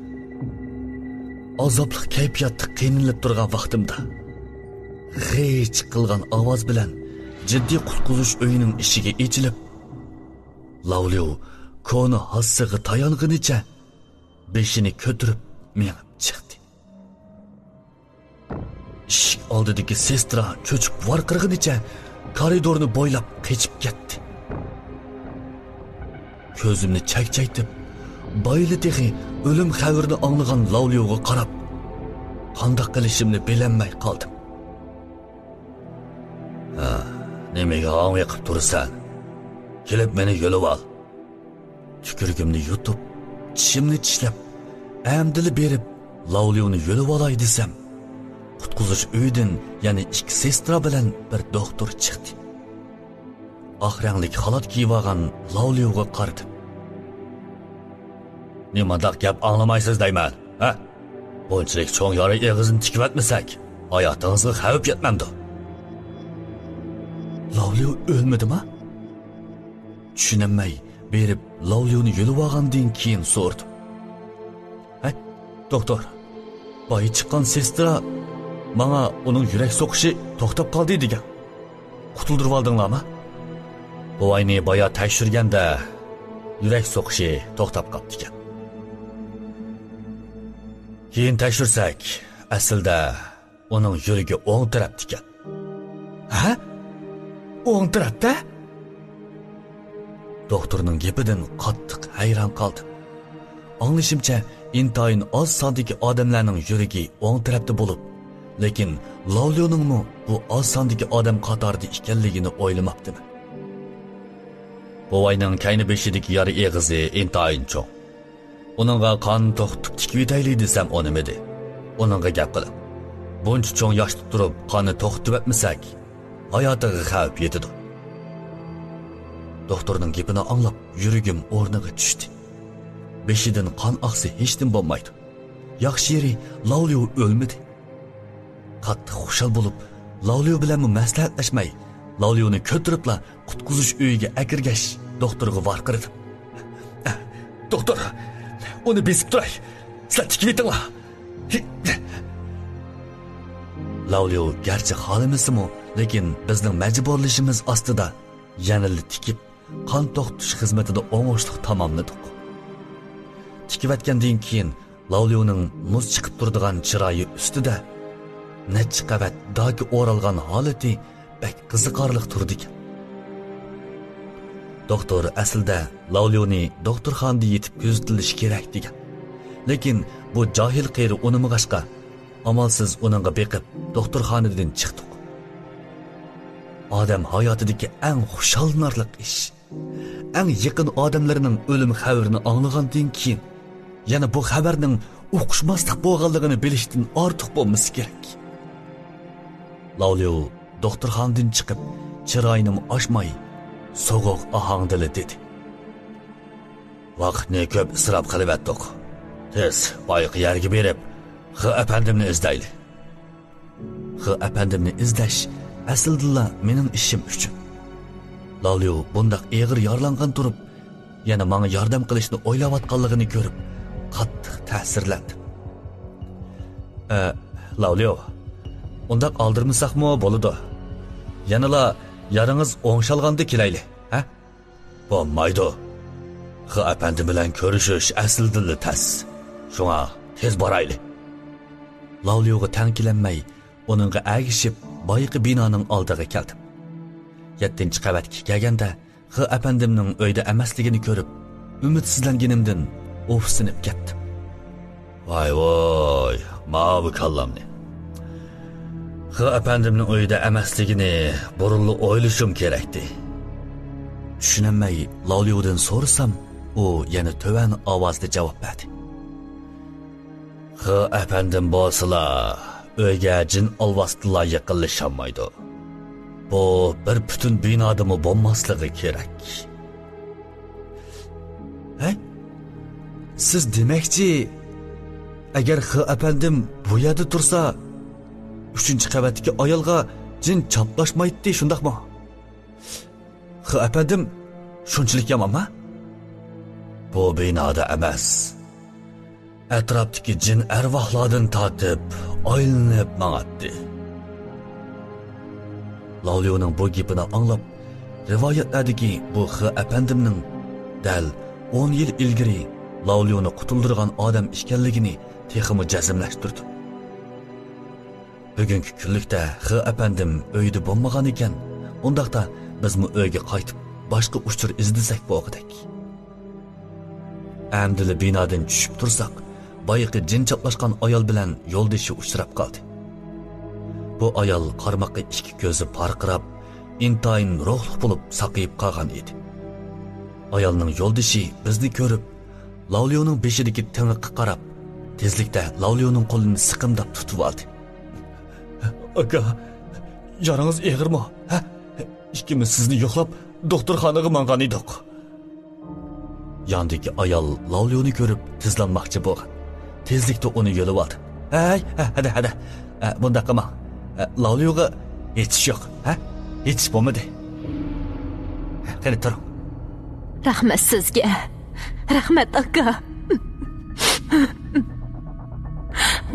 ئازابلىق كەيپىياتتا قىينىلىپ تۇرغان ۋاقتىمدا، غىچ قىلغان ئاۋاز بىلەن جىددىي قۇتقۇزۇش ئۆيىنىڭ ئىشىكى ئېچىلىپ، لاۋليۇ كونا ھاسسىغا تايانغىنىچە بېشىنى كۆتۈرۈپ مېڭىپ چىقتى. ئىشىك ئالدىدىكى سېسترا چۆچۈپ ۋارقىرىغىنىچە كارىدورنى بويلاپ قېچىپ كەتتى. كۆزۈمنى چەكچەيتىپ، بايىلا تېخى ئۆلۈم خەۋىرىنى ئاڭلىغان لاۋليۇغا قاراپ، قانداق قىلىشىمنى بىلەلمەي قالدىم. «ھە، نېمىگە ھاڭ بېقىپ تۇرىسەن؟ كېلىپ مېنى يۆلىۋال.» تۈكۈرۈكۈمنى يۇتۇپ، چىشىمنى چىشلەپ، ئەمدىلا بېرىپ لاۋليۇنى يۆلىۋالاي دېسەم، قۇتقۇزۇش ئۆيىدىن يەنە ئىككى سېسترا بىلەن بىر دوختۇر چىقتى. ئاق رەڭلىك خالات كىيىۋالغان لاۋليۇغا قارىدىم. «نېمانداق گەپ ئاڭلىمايسىز دەيمەن، ھە؟ بۇنچىلىك چوڭ يارا ئېغىزىنى تىكىۋەتمىسەك، ھاياتىڭىزغا خەۋپ يەتمەمدۇ؟» «لاۋليۇ ئۆلمىدىما؟» چۈشىنەلمەي بېرىپ لاۋليۇنى يۆلىۋالغاندىن كېيىن سورىدىم. «ھەي، دوختۇر، بايا چىققان سېسترا ماڭا ئۇنىڭ يۈرەك سوقۇشى توختاپ قالدى دېگەن. قۇتۇلدۇرۇۋالدىڭلارمۇ؟» «بوۋاينى بايا تەكشۈرگەندە، يۈرەك سوقۇشى توختاپ قاپتىكەن. كېيىن تەكشۈرسەك، ئەسلىدە ئۇنىڭ يۈرىكى ئوڭ تەرەپتىكەن.» «ھە؟ ئوڭ تەرەپتە؟» دوختۇرنىڭ گېپىدىن قاتتىق ھەيران قالدىم. ئاڭلىشىمچە، ئىنتايىن ئاز ساندىكى ئادەملەرنىڭ يۈرىكى ئوڭ تەرەپتە بولۇپ، لېكىن لاۋليۇنىڭمۇ بۇ ئاز ساندىكى ئادەم قاتارىدا ئىكەنلىكىنى ئويلىماپتىمەن. بوۋاينىڭ كەينى بېشىدىكى يارا ئېغىزى ئىنتايىن چوڭ. ئۇنىڭغا قان توختىتىپ تىكىۋېتەيلى دېسەم ئۇنىمىدى. ئۇنىڭغا گەپ قىلىپ، بۇنچە چوڭ ياشتا تۇرۇپ قاننى توختىتىۋەتمىسەك، ھاياتىغا خەۋپ يېتىدۇ. دوختۇرنىڭ گېپىنى ئاڭلاپ يۈرىكىم ئورنىغا چۈشتى. بېشىدىن قان ئاقسا ھېچنېمە بولمايدۇ. ياخشى يېرى، لاۋليۇ ئۆلمىدى. قاتتىق خۇشال بولۇپ، لاۋليۇ بىلەنمۇ مەسلىھەتلەشمەي، لاۋليۇنى كۆتۈرۈپلا قۇتقۇزۇش ئۆيىگە ئەكىرگەچ، دوختۇرغا ۋارقىرىدىم. «دوختۇر، ئۇنى بېسىپ تۇراي. سىلەر تىكىۋېتىڭلار.» لاۋليۇ گەرچە خالىمىسىمۇ، لېكىن بىزنىڭ مەجبۇرلىشىمىز ئاستىدا يەنىلا تىكىپ، قان توختىتىش خىزمىتىنى ئوڭۇشلۇق تاماملىدۇق. تىكىۋەتكەندىن كېيىن، لاۋليۇنىڭ مۇز چىقىپ تۇرىدىغان چىرايى ئۈستىدە نەچچە قەۋەت داكا ئورالغان ھالىتى بەك قىزىقارلىق تۇرىدىكەن. دوختۇر ئەسلىدە لاۋليۇنى دوختۇرخانىدا يېتىپ كۆزىتىلىشى كېرەك دېگەن. لېكىن بۇ جاھىل قېرى ئۇنىمىغاچقا، ئامالسىز ئۇنىڭغا بېقىپ، دوختۇرخانىدىن چىقتۇق. ئادەم ھاياتىدىكى ئەڭ خۇشاللىنارلىق ئىش، ئەڭ يېقىن ئادەملىرىنىڭ ئۆلۈم خەۋىرىنى ئاڭلىغاندىن كېيىن، يەنە بۇ خەۋەرنىڭ ئۇقۇشماسلىق بولغانلىقىنى بىلىشتىن ئارتۇق بولمىسا كېرەك. لاۋليۇ دوختۇرخانىدىن چىقىپ، چىرايىنىمۇ ئاچماي، سوغۇق ئاھاڭدىلا دېدى: «ۋاقىتنى كۆپ ئىسراپ قىلىۋەتتۇق. تېز بايىقى يەرگە بېرىپ، خې ئەپەندىمنى ئىزدەيلى.» خې ئەپەندىمنى ئىزدەش ئەسلىدىنلا مېنىڭ ئىشىم ئۈچۈن. لاۋليۇ بۇنداق ئېغىر يارىلانغان تۇرۇپ، يەنە ماڭا ياردەم قىلىشنى ئويلاۋاتقانلىقىنى كۆرۈپ، قاتتىق تەسىرلەندىم. ئە، لاۋليۇ، ئۇنداق ئالدىرىمىساقمۇ بولىدۇ. يەنىلا يارىڭىز ئوڭشالغاندا كېلەيلى، ھە؟ بولمايدۇ. خې ئەپەندىم بىلەن كۆرۈشۈش ئەسلىدىنلا تەس. شۇڭا تېز بارايلى. لاۋليۇغا تەڭ كېلەلمەي، ئۇنىڭغا ئەگىشىپ، بايىقى بىنانىڭ ئالدىغا كەلدىم. يەتتىنچى قەۋەتكە كەلگەندە، خې ئەپەندىمنىڭ ئۆيدە ئەمەسلىكىنى كۆرۈپ، ئۈمىدسىزلەنگىنىمدىن ئوفسىنىپ كەتتىم. ۋاي ۋاي، ماۋۇ كاللامنى. خې ئەپەندىمنىڭ ئۆيدە ئەمەسلىكىنى بۇرۇنلا ئويلىشىم كېرەكتى. چۈشىنەلمەي لاۋليۇدىن سورىسام، ئۇ يەنە تۆۋەن ئاۋازدا جاۋاب بەردى. خې ئەپەندىم بولسىلا، ئۆيگە جىن ئالۋاستىلار يېقىنلىشالمايدۇ. بۇ بىر پۈتۈن بىنادىمۇ بولماسلىقى كېرەك. ھە؟ سىز دېمەكچى، ئەگەر خې ئەپەندىم بۇ يەردە تۇرسا، ئۈچىنچى قەۋەتتىكى ئايالغا جىن چاپلاشمايتتى، شۇنداقمۇ؟ خې ئەپەندىم شۇنچىلىك يامانمۇ؟ بۇ بىنادا ئەمەس. ئەتراپتىكى جىن ئەرۋاھلاردىن تارتىپ ئايلىنىپ ماڭاتتى. لاۋليۇنىڭ بۇ گېپىنى ئاڭلاپ، رىۋايەتلەردىكى بۇ خې ئەپەندىمنىڭ دەل ئون يىل ئىلگىرى لاۋليۇنى قۇتۇلدۇرغان ئادەم ئىكەنلىكىنى تېخىمۇ جەزملەشتۈردۈم. بۈگۈنكى كۈنلۈكتە خې ئەپەندىم ئۆيدە بولمىغان ئىكەن، ئۇنداقتا بىزمۇ ئۆيگە قايتىپ، باشقا ئۇچۇر ئىزدىسەك بولغۇدەك. ئەمدىلا بىنادىن چۈشۈپ تۇرساق، بايىقى جىن چاپلاشقان ئايال بىلەن يولدىشى ئۇچراپ قالدى. بۇ ئايال قارىماققا ئىككى كۆزى پارقىراپ، ئىنتايىن روھلۇق بولۇپ ساقىيىپ قالغان ئىدى. ئايالنىڭ يولدىشى بىزنى كۆرۈپ، لاۋليۇنىڭ بېشىدىكى تىڭىققا قاراپ، تېزلىكتە لاۋليۇنىڭ قولىنى سىقىمداپ تۇتۇۋالدى. ئاكا، يارىڭىز ئېغىرمۇ؟ ھە؟ ئىككىمىز سىزنى يوقلاپ، دوختۇرخانىغا ماڭغان ئىدۇق. ياندىكى ئايال لاۋليۇنى كۆرۈپ تىزلانماقچى بولغان. تېزلىكتە ئۇنى يۆلىۋالدى. ھەي، ھە، ھەدە، ھەدە. ئە، بۇنداق قىلماڭ. ئە، لاۋليۇغا ھېچ ئىش يوق، ھە؟ ھېچ ئىش بولمىدى. قېنى تۇرۇڭ. رەھمەت سىزگە. رەھمەت، ئاكا.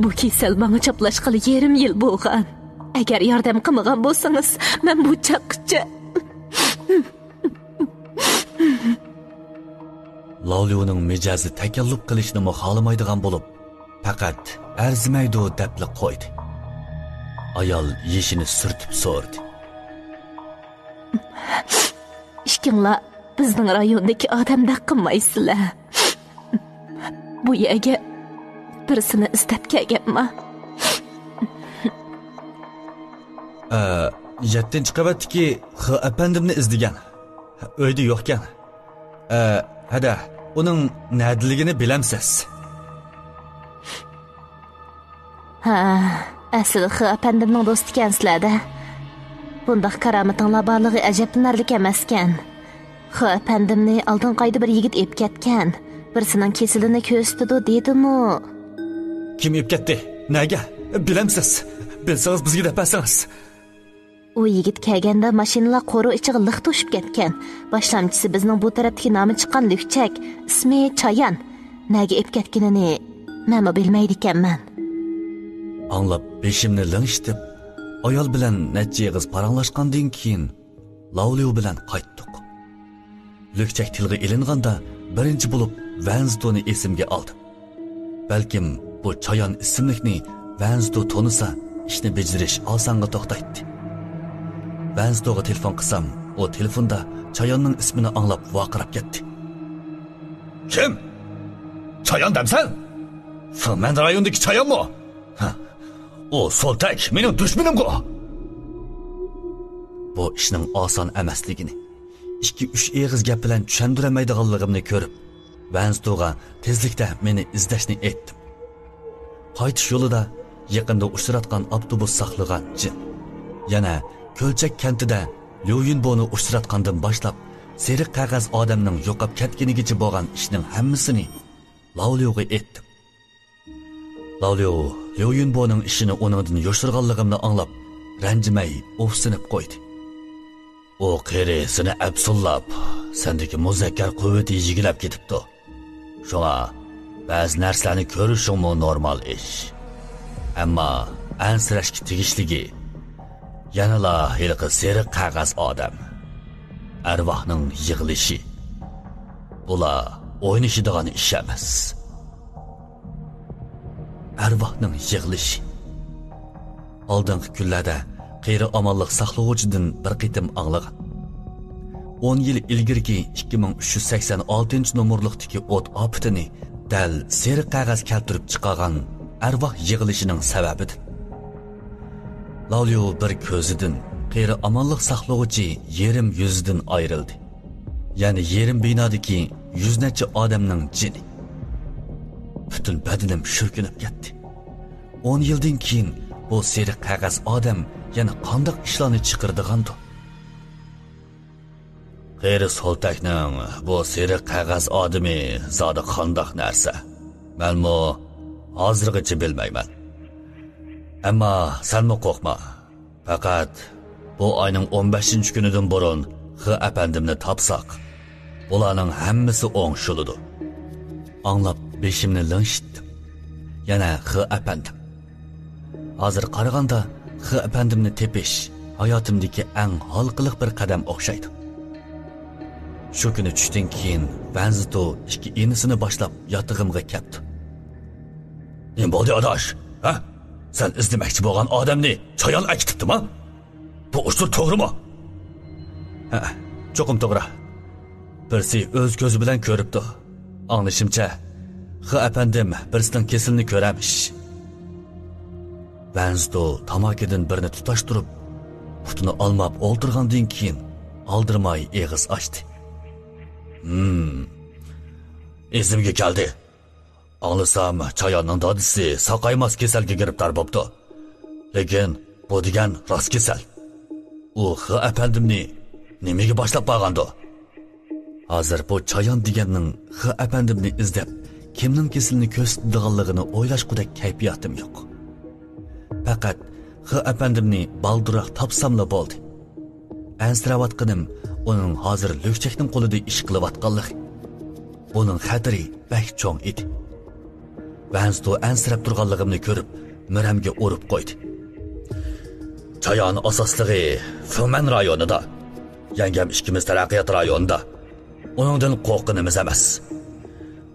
بۇ كېسەل ماڭا چاپلاشقىلى يېرىم يىل بولغان. ئەگەر ياردەم قىلمىغان بولسىڭىز، مەن بۇ چاغقىچە. لاۋليۇنىڭ مىجەزى تەكەللۇپ قىلىشنىمۇ خالىمايدىغان بولۇپ، پەقەت ئەرزىمەيدۇ دەپلا قويدى. ئايال يېشىنى سۈرتۈپ سورىدى. ئىككىڭلار بىزنىڭ رايوندىكى ئادەمدەك قىلمايسىلەر. بۇ يەرگە بىرسىنى ئىزدەپ كەلگەنما؟ ئە، يەتتىنچى قەۋەتتىكى خې ئەپەندىمنى ئىزدىگەن. ئۆيدە يوقكەن. ئە، ھەدە، ئۇنىڭ نەدىلىكىنى بىلەمسىز؟ ھە، ئەسلى خې ئەپەندىمنىڭ دوستىكەنسىلەر-دە. بۇنداق كارامىتىڭلار بارلىقى ئەجەبلىنەرلىك ئەمەسكەن. خې ئەپەندىمنى ئالدىنقى ئايدا بىر يىگىت ئېلىپ كەتكەن. بىرسىنىڭ كېسىلىنى كۆرسىتىدۇ دېدىمۇ. كىم ئېلىپ كەتتى؟ نەگە؟ بىلەمسىز؟ بىلسىڭىز بىزگە دەپ بەرسىڭىز. ئۇ يىگىت كەلگەندە ماشىنىلار قورۇ ئىچىغا لىق توشۇپ كەتكەن. باشلامچىسى بىزنىڭ بۇ تەرەپتىكى نامى چىققان لۈكچەك، ئىسمى چايان. نەگە ئېلىپ كەتكىنىنى مەنمۇ بىلمەيدىكەنمەن. ئاڭلاپ بېشىمنى لىڭشىتىپ، ئايال بىلەن نەچچە ئېغىز پاراڭلاشقاندىن كېيىن، لاۋليۇ بىلەن قايتتۇق. لۈكچەك تىلغا ئېلىنغاندا، بىرىنچى بولۇپ ۋەنزدونى ئېسىمگە ئالدىم. بەلكىم بۇ چايان ئىسىملىكنى ۋەنزدو تونۇسا، ئىشنى بېجىرىش ئاسانغا توختايتتى. ۋەنزدوغا تېلېفون قىلسام، ئۇ تېلېفوندا چاياننىڭ ئىسمىنى ئاڭلاپ ۋارقىراپ كەتتى. كىم؟ چايان دەمسەن؟ فېڭمەن رايونىدىكى چايانمۇ؟ ھە، ئۇ سولتەك، مېنىڭ دۈشمىنىمغۇ! بۇ ئىشنىڭ ئاسان ئەمەسلىكىنى، ئىككى-ئۈچ ئېغىز گەپ بىلەن چۈشەندۈرەلمەيدىغانلىقىمنى كۆرۈپ، ۋەنزدوغا تېزلىكتە مېنى ئىزدەشنى ئېيتتىم. قايتىش يولىدا يېقىندا ئۇچراتقان ئاپتوبۇس ساقلىغان جىن، يەنە كۆلچەك كەنتىدە ليۇ يۈنبونى ئۇچراتقاندىن باشلاپ، سېرىق قەغەز ئادەمنىڭ يوقاپ كەتكىنىگىچە بولغان ئىشنىڭ ھەممىسىنى لاۋليۇغا ئېيتتىم. لاۋليۇ ليۇ يۈنبونىڭ ئىشىنى ئۇنىڭدىن يوشۇرغانلىقىمنى ئاڭلاپ، رەنجىمەي ئوفسىنىپ قويدى. ئۇ قېرى سېنى ئەپسۇنلاپ، سەندىكى مۇزەككەر قۇۋۋىتى يىگلەپ كېتىپتۇ. شۇڭا بەزى نەرسىلەرنى كۆرۈشۈڭمۇ نورمال ئىش. ئەمما ئەنسىرەشكە تېگىشلىكى يەنىلا ھېلىقى سېرىق قەغەز ئادەم. ئەرۋاھنىڭ يىغلىشى. بۇلار ئوينىشىدىغان ئىش ئەمەس. ئەرۋاھنىڭ يىغلىشى. ئالدىنقى كۈنلەردە قېرى ئامانلىق ساقلىغۇچىدىن بىر قېتىم ئاڭلىغان. ئون يىل ئىلگىرىكى ئىككى مىڭ ئۈچ يۈز سەكسەن ئالتىنچى نومۇرلۇقتىكى ئوت ئاپىتىنى دەل سېرىق قەغەز كەلتۈرۈپ چىقارغان ئەرۋاھ يىغلىشىنىڭ سەۋەبىدىن. لاۋليۇ بىر كۆزىدىن، قېرى ئامانلىق ساقلىغۇچى يېرىم يۈزىدىن ئايرىلدى. يەنە يېرىم بىنادىكى يۈز نەچچە ئادەمنىڭ جېنى. پۈتۈن بەدىنىم شۈركۈنۈپ كەتتى. ئون يىلدىن كېيىن بۇ سېرىق قەغەز ئادەم يەنە قانداق ئىشلارنى چىقىرىدىغاندۇ؟ قېرى سولتەكنىڭ بۇ سېرىق قەغەز ئادىمى زادى قانداق نەرسە؟ مەنمۇ ھازىرغىچە بىلمەيمەن. ئەمما سەنمۇ قورقما. پەقەت بۇ ئاينىڭ ئون بەشىنچى كۈنىدىن بۇرۇن خې ئەپەندىمنى تاپساق، بۇلارنىڭ ھەممىسى ئوڭشىلىدۇ. ئاڭلاپ بېشىمنى لىڭشىتتىم. يەنە خې ئەپەندىم. ھازىر قارىغاندا خې ئەپەندىمنى تېپىش ھاياتىمدىكى ئەڭ ھالقىلىق بىر قەدەم ئوخشايدۇ. شۇ كۈنى چۈشتىن كېيىن ۋەنزىتو ئىككى ئىنىسىنى باشلاپ ياتىقىمغا كەپتۇ. نېمە بولدى، ئاداش؟ ھە؟ سەن ئىزدىمەكچى بولغان ئادەمنى چايان ئەكېتىپتىما؟ بۇ ئۇچۇر توغرىمۇ؟ ھە، چوقۇم توغرا. بىرسى ئۆز كۆزى بىلەن كۆرۈپتۇ. ئاڭلىشىمچە، خې ئەپەندىم بىرسىنىڭ كېسىلىنى كۆرەرمىش. ۋەنزىتو تاماكىدىن بىرنى تۇتاشتۇرۇپ، پۇتىنى ئالماپ ئولتۇرغاندىن كېيىن، ئالدىرىماي ئېغىز ئاچتى. ھىم، ئېسىمگە كەلدى. ئاڭلىسام، چاياننىڭ دادىسى ساقايماس كېسەلگە گىرىپتار بوپتۇ. لېكىن بۇ دېگەن راست كېسەل. ئۇ خې ئەپەندىمنى نېمىگە باشلاپ بارغاندۇ؟ ھازىر بۇ چايان دېگەننىڭ خې ئەپەندىمنى ئىزدەپ، كىمنىڭ كېسىلىنى كۆرسىتىدىغانلىقىنى ئويلاشقۇدەك كەيپىياتىم يوق. پەقەت خې ئەپەندىمنى بالدۇرراق تاپساملا بولدى. ئەنسىرەۋاتقىنىم ئۇنىڭ ھازىر لۈكچەكنىڭ قولىدا ئىش قىلىۋاتقانلىقى. بۇنىڭ خەتىرى بەك چوڭ ئىدى. ۋەنزىتو ئەنسىرەپ تۇرغانلىقىمنى كۆرۈپ، مۈرەمگە ئۇرۇپ قويدى. چايان ئاساسلىقى فېڭمەن رايونىدا. يەڭگەم ئىككىمىز تەرەققىيات رايونىدا. ئۇنىڭدىن قورققىنىمىز ئەمەس.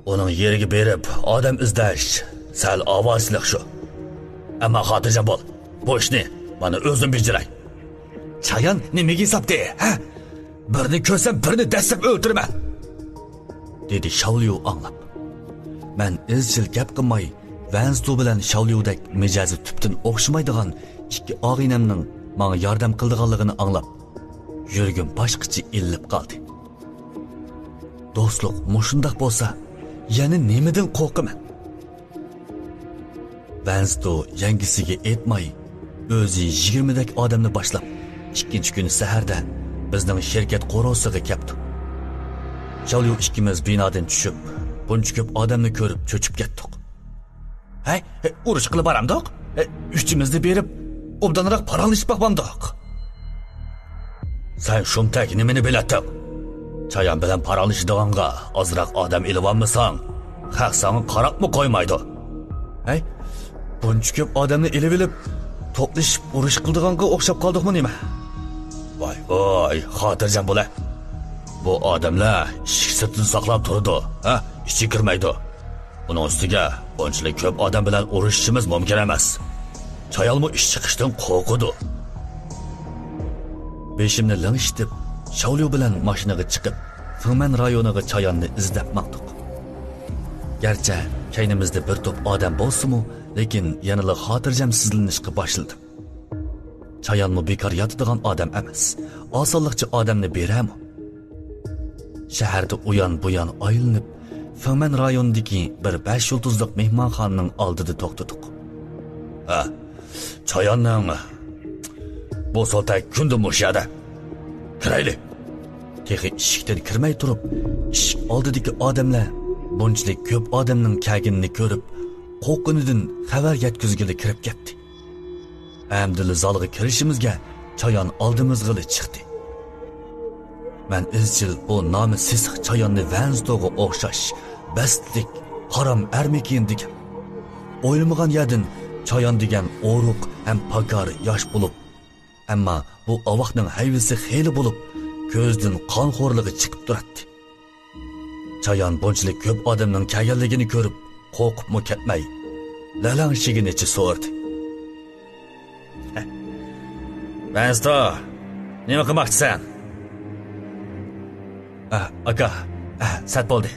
ئۇنىڭ يېرىگە بېرىپ ئادەم ئىزدەش سەل ئاۋارىچىلىق شۇ. ئەمما خاتىرجەم بول، بۇ ئىشنى مانا ئۆزۈم بېجىرەي. چايان نېمىگە ھېسابتى، ھە؟ بىرنى كۆرسەم، بىرنى دەسسەپ ئۆلتۈرىمەن، دېدى شاۋليۇ ئاڭلاپ. مەن ئىزچىل گەپ قىلماي، ۋەنزىتو بىلەن شاۋليۇدەك مىجەزى تۈپتىن ئوخشىمايدىغان ئىككى ئاغىنەمنىڭ ماڭا ياردەم قىلىدىغانلىقىنى ئاڭلاپ، يۈرىكىم باشقىچە ئېلىنىپ قالدى. دوستلۇق مۇشۇنداق بولسا، يەنە نېمىدىن قورقىمەن؟ ۋەنزىتو يەڭگىسىگە ئېيتماي، ئۆزى يىگىرمىدەك ئادەمنى باشلاپ، ئىككىنچى كۈنى سەھەردە بىزنىڭ شىركەت قورۇسىغا كەپتۇ. شاۋليۇ ئىككىمىز بىنادىن چۈشۈپ، بۇنچە كۆپ ئادەمنى كۆرۈپ چۆچۈپ كەتتۇق. ھەي، ھەي، ئۇرۇش قىلىپ بارامدۇق؟ ھەي، ئۈچىمىزدە بېرىپ، ئوبدانراق پاراڭلىشىپ باقمامدۇق؟ سەن شۇمتەك نېمىنى بىلەتتىڭ؟ چايان بىلەن پاراڭلىشىدىغانغا ئازراق ئادەم ئېلىۋالمىساڭ، خەق ساڭا قاراپمۇ قويمايدۇ. ھەي، بۇنچە كۆپ ئادەمنى ئېلىۋېلىپ، توپلىشىپ ئۇرۇش قىلىدىغانغا ئوخشاپ قالدۇقمۇ نېمە؟ ۋاي، ۋاي، خاتىرجەم بولە. بۇ ئادەملەر ئىشىك سىرتىدا ساقلاپ تۇرىدۇ، ھە؟ ئىچىگە كىرمەيدۇ. ئۇنىڭ ئۈستىگە بۇنچىلىك كۆپ ئادەم بىلەن ئۇرۇشۇشىمىز مۇمكىن ئەمەس. چايانمۇ ئىش چىقىشتىن قورقىدۇ. بېشىمنى لىڭشىتىپ، شاۋليۇ بىلەن ماشىنىغا چىقىپ، فېڭمەن رايونىغا چاياننى ئىزدەپ ماڭدۇق. گەرچە كەينىمىزدە بىر توپ ئادەم بولسىمۇ، لېكىن يەنىلا خاتىرجەمسىزلىنىشقا باشلىدىم. چايانمۇ بىكار ياتىدىغان ئادەم ئەمەس. ئاسانلىقچە ئادەمنى بېرەرمۇ؟ شەھەردە ئۇيان-بۇيان ئايلىنىپ، فېڭمەن رايونىدىكى بىر بەش يۇلتۇزلۇق مېھمانخانىنىڭ ئالدىدا توختىدۇق. ھە، چاياننىڭ بۇ سولتەك كۈندە مۇشۇ يەردە. كىرەيلى. تېخى ئىشىكتىن كىرمەي تۇرۇپ، ئىشىك ئالدىدىكى ئادەملەر بۇنچىلىك كۆپ ئادەمنىڭ كەلگىنىنى كۆرۈپ، قورققىنىدىن خەۋەر يەتكۈزگىلى كىرىپ كەتتى. ئەمدىلا زالغا كىرىشىمىزگە چايان ئالدىمىزغىلا چىقتى. مەن ئىزچىل بۇ نامى سېسىق چاياننى ۋەنزىتوغا ئوخشاش بەستلىك، ھارام ئەرمىكىن دېگەن. ئويلىمىغان يەردىن چايان دېگەن ئورۇق ھەم پاكار ياش بولۇپ، ئەمما بۇ ئاۋاقنىڭ ھەيۋىسى خېلى بولۇپ، كۆزىدىن قانخورلۇقى چىقىپ تۇراتتى. چايان بۇنچىلىك كۆپ ئادەمنىڭ كەلگەنلىكىنى كۆرۈپ، قورقۇپمۇ كەتمەي، لەلەڭشىگىنىچە سورىدى. ۋەنستو، نېمە قىلماقچىسەن؟ ئە، ئاكا، ئە، سەت بولدى.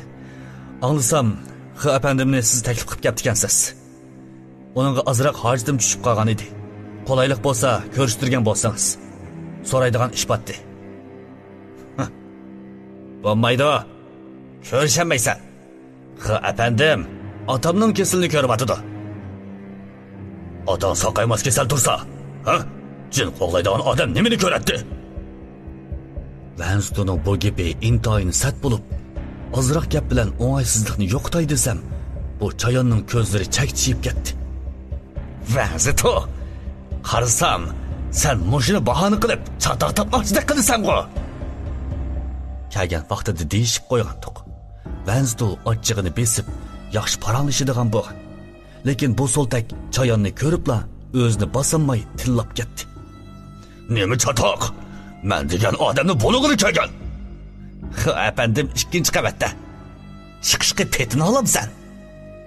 ئاڭلىسام، خې ئەپەندىمنى سىز تەكلىپ قىلىپ كەپتىكەنسىز. ئۇنىڭغا ئازراق ھاجىتىم چۈشۈپ قالغان ئىدى. قولايلىق بولسا، كۆرۈشتۈرگەن بولسىڭىز. سورايدىغان ئىش باتتى. بولمايدۇ. كۆرۈشەلمەيسەن. خې ئەپەندىم، ئاتامنىڭ كېسىلىنى كۆرۈۋاتىدۇ. ئاتاڭ ساقايماس كېسەل تۇرسا، ھە؟ جىن قوغلايدىغان ئادەم نېمىنى كۆرەتتى؟ ۋەنزتونىڭ بۇ گېپى ئىنتايىن سەت بولۇپ، ئازراق گەپ بىلەن ئوڭايسىزلىقنى يوقىتاي دېسەم، بۇ چاياننىڭ كۆزلىرى چەكچىيىپ كەتتى. ۋەنزىتو، قارىسام، سەن مۇشۇنى باھانە قىلىپ چاتاق تاپماقچىدەك قىلىسەنغۇ؟ كەلگەن ۋاقتىدا دېيىشىپ قويغانتۇق. ۋەنزىتو ئاچچىقىنى بېسىپ، ياخشى پاراڭلىشىدىغان بولغان. لېكىن بۇ سولتەك چاياننى كۆرۈپلا ئۆزىنى باسالماي تىللاپ كەتتى. نېمە چاتاق؟ مەن دېگەن ئادەمنى بۇلىغىلى كەلگەن. خې ئەپەندىم ئىككىنچى قەۋەتتە. چىقىشقا پېتىنى ئالامسەن؟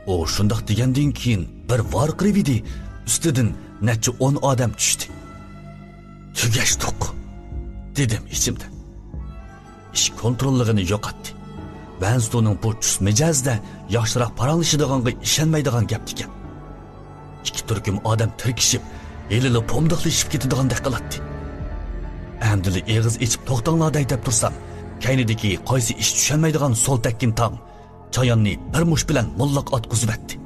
ئۇ شۇنداق دېگەندىن كېيىن بىر ۋارقىرىۋىدى، ئۈستىدىن نەچچە ئون ئادەم چۈشتى. تۈگەشتۇق، دېدىم ئىچىمدە. ئىش كونتروللۇقىنى يوقاتتى. ۋەنزتونىڭ بۇ چۈس مىجەزىدە ياخشىراق پاراڭلىشىدىغانغا ئىشەنمەيدىغان گەپتىكەن. ئىككى تۈركۈم ئادەم تىركىشىپ، ھېلىلا پومداقلىشىپ كېتىدىغاندەك قىلاتتى. ئەمدىلا ئېغىز ئېچىپ توختاڭلار دەي دەپ تۇرسام، كەينىدىكى قايسى ئىش چۈشەنمەيدىغان سولتەككىن تاڭ چاياننى بىر مۇش بىلەن موللاق ئاتقۇزۇۋەتتى.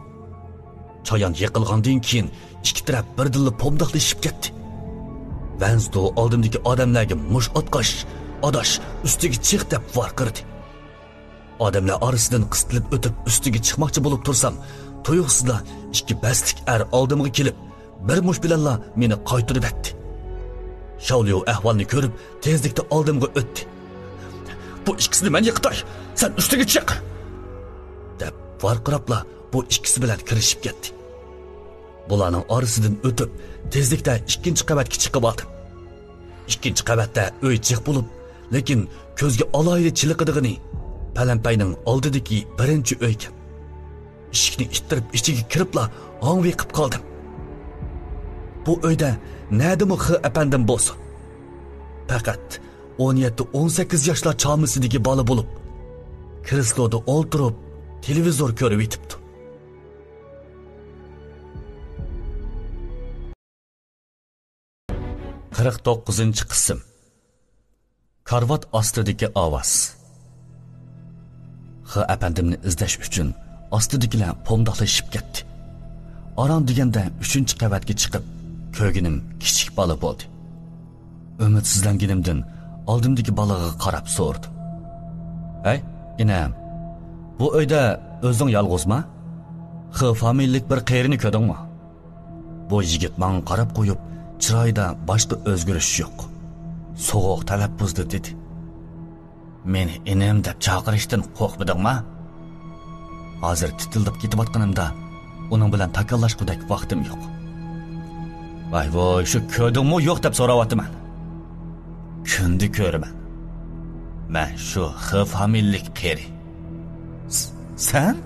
چايان يىقىلغاندىن كېيىن ئىككى تەرەپ بىردىنلا پومداقلىشىپ كەتتى. ۋەنزدو ئالدىمدىكى ئادەملەرگە مۇش ئاتقاچ، «ئاداش، ئۈستىگە چىق!» دەپ ۋارقىرىدى. ئادەملەر ئارىسىدىن قىستىلىپ ئۆتۈپ ئۈستىگە چىقماقچى بولۇپ تۇرسام، تۇيۇقسىزلا ئىككى بەستلىك ئەر ئالدىمغا كېلىپ، بىر مۇش بىلەنلا مېنى قايتۇرۇۋەتتى. شاۋليۇ ئەھۋالنى كۆرۈپ، تېزلىكتە ئالدىمغا ئۆتتى. «بۇ ئىككىسىنى مەن يىقىتاي، سەن ئۈستىگە چىق!» دەپ ۋارقىراپلا بۇ ئىككىسى بىلەن كىرىشىپ كەتتى. بۇلارنىڭ ئارىسىدىن ئۆتۈپ، تېزلىكتە ئىككىنچى قەۋەتكە چىقىپ ئالدىم. ئىككىنچى قەۋەتتە ئۆي جىق بولۇپ، لېكىن كۆزگە ئالاھىدە چېلىقىدىغىنى پەلەمپەينىڭ ئالدىدىكى بىرىنچى ئۆيكەن. ئىشىكنى ئىتتىرىپ ئىچىگە كىرىپلا ھاڭۋېقىپ قالدىم. بۇ ئۆيدە نەدىمۇ خې ئەپەندىم بولسۇن، پەقەت ئون يەتتە، ئون سەككىز ياشلار چامىسىدىكى بالا بولۇپ، كرېسلودا ئولتۇرۇپ تېلېۋىزور كۆرۈۋېتىپتۇ. قىرىق توققۇزىنچى قىسىم. كارىۋات ئاستىدىكى ئاۋاز. خې ئەپەندىمنى ئىزدەش ئۈچۈن ئاستىدىكىلەر پومداقلىشىپ كەتتى. ئاران دېگەندە ئۈچىنچى قەۋەتكە چىقىپ، كۆرگىنىم كىچىك بالا بولدى. ئۈمىدسىزلەنگىنىمدىن ئالدىمدىكى بالىغا قاراپ سورىدىم. «ھەي، ئىنەم، بۇ ئۆيدە ئۆزۈڭ يالغۇزما؟ خې فامىلىلىك بىر قېرىنى كۆردۈڭمۇ؟» بۇ يىگىت ماڭا قاراپ قويۇپ، چىرايىدا باشقا ئۆزگىرىش يوق. سوغۇق تەلەپپۇزدا دېدى: «مېنى ئىنىم دەپ چاقىرىشتىن قورقمىدىڭما؟ ھازىر تىتىلداپ كېتىۋاتقىنىمدا ئۇنىڭ بىلەن تاكاللاشقۇدەك ۋاقتىم يوق.» «ۋاي ۋوي، شۇ كۆردۈڭمۇ يوق دەپ سوراۋاتىمەن. كۈندە كۆرىمەن. مەن شۇ خې فامىلىلىك قېرى.» «س-، سەن؟»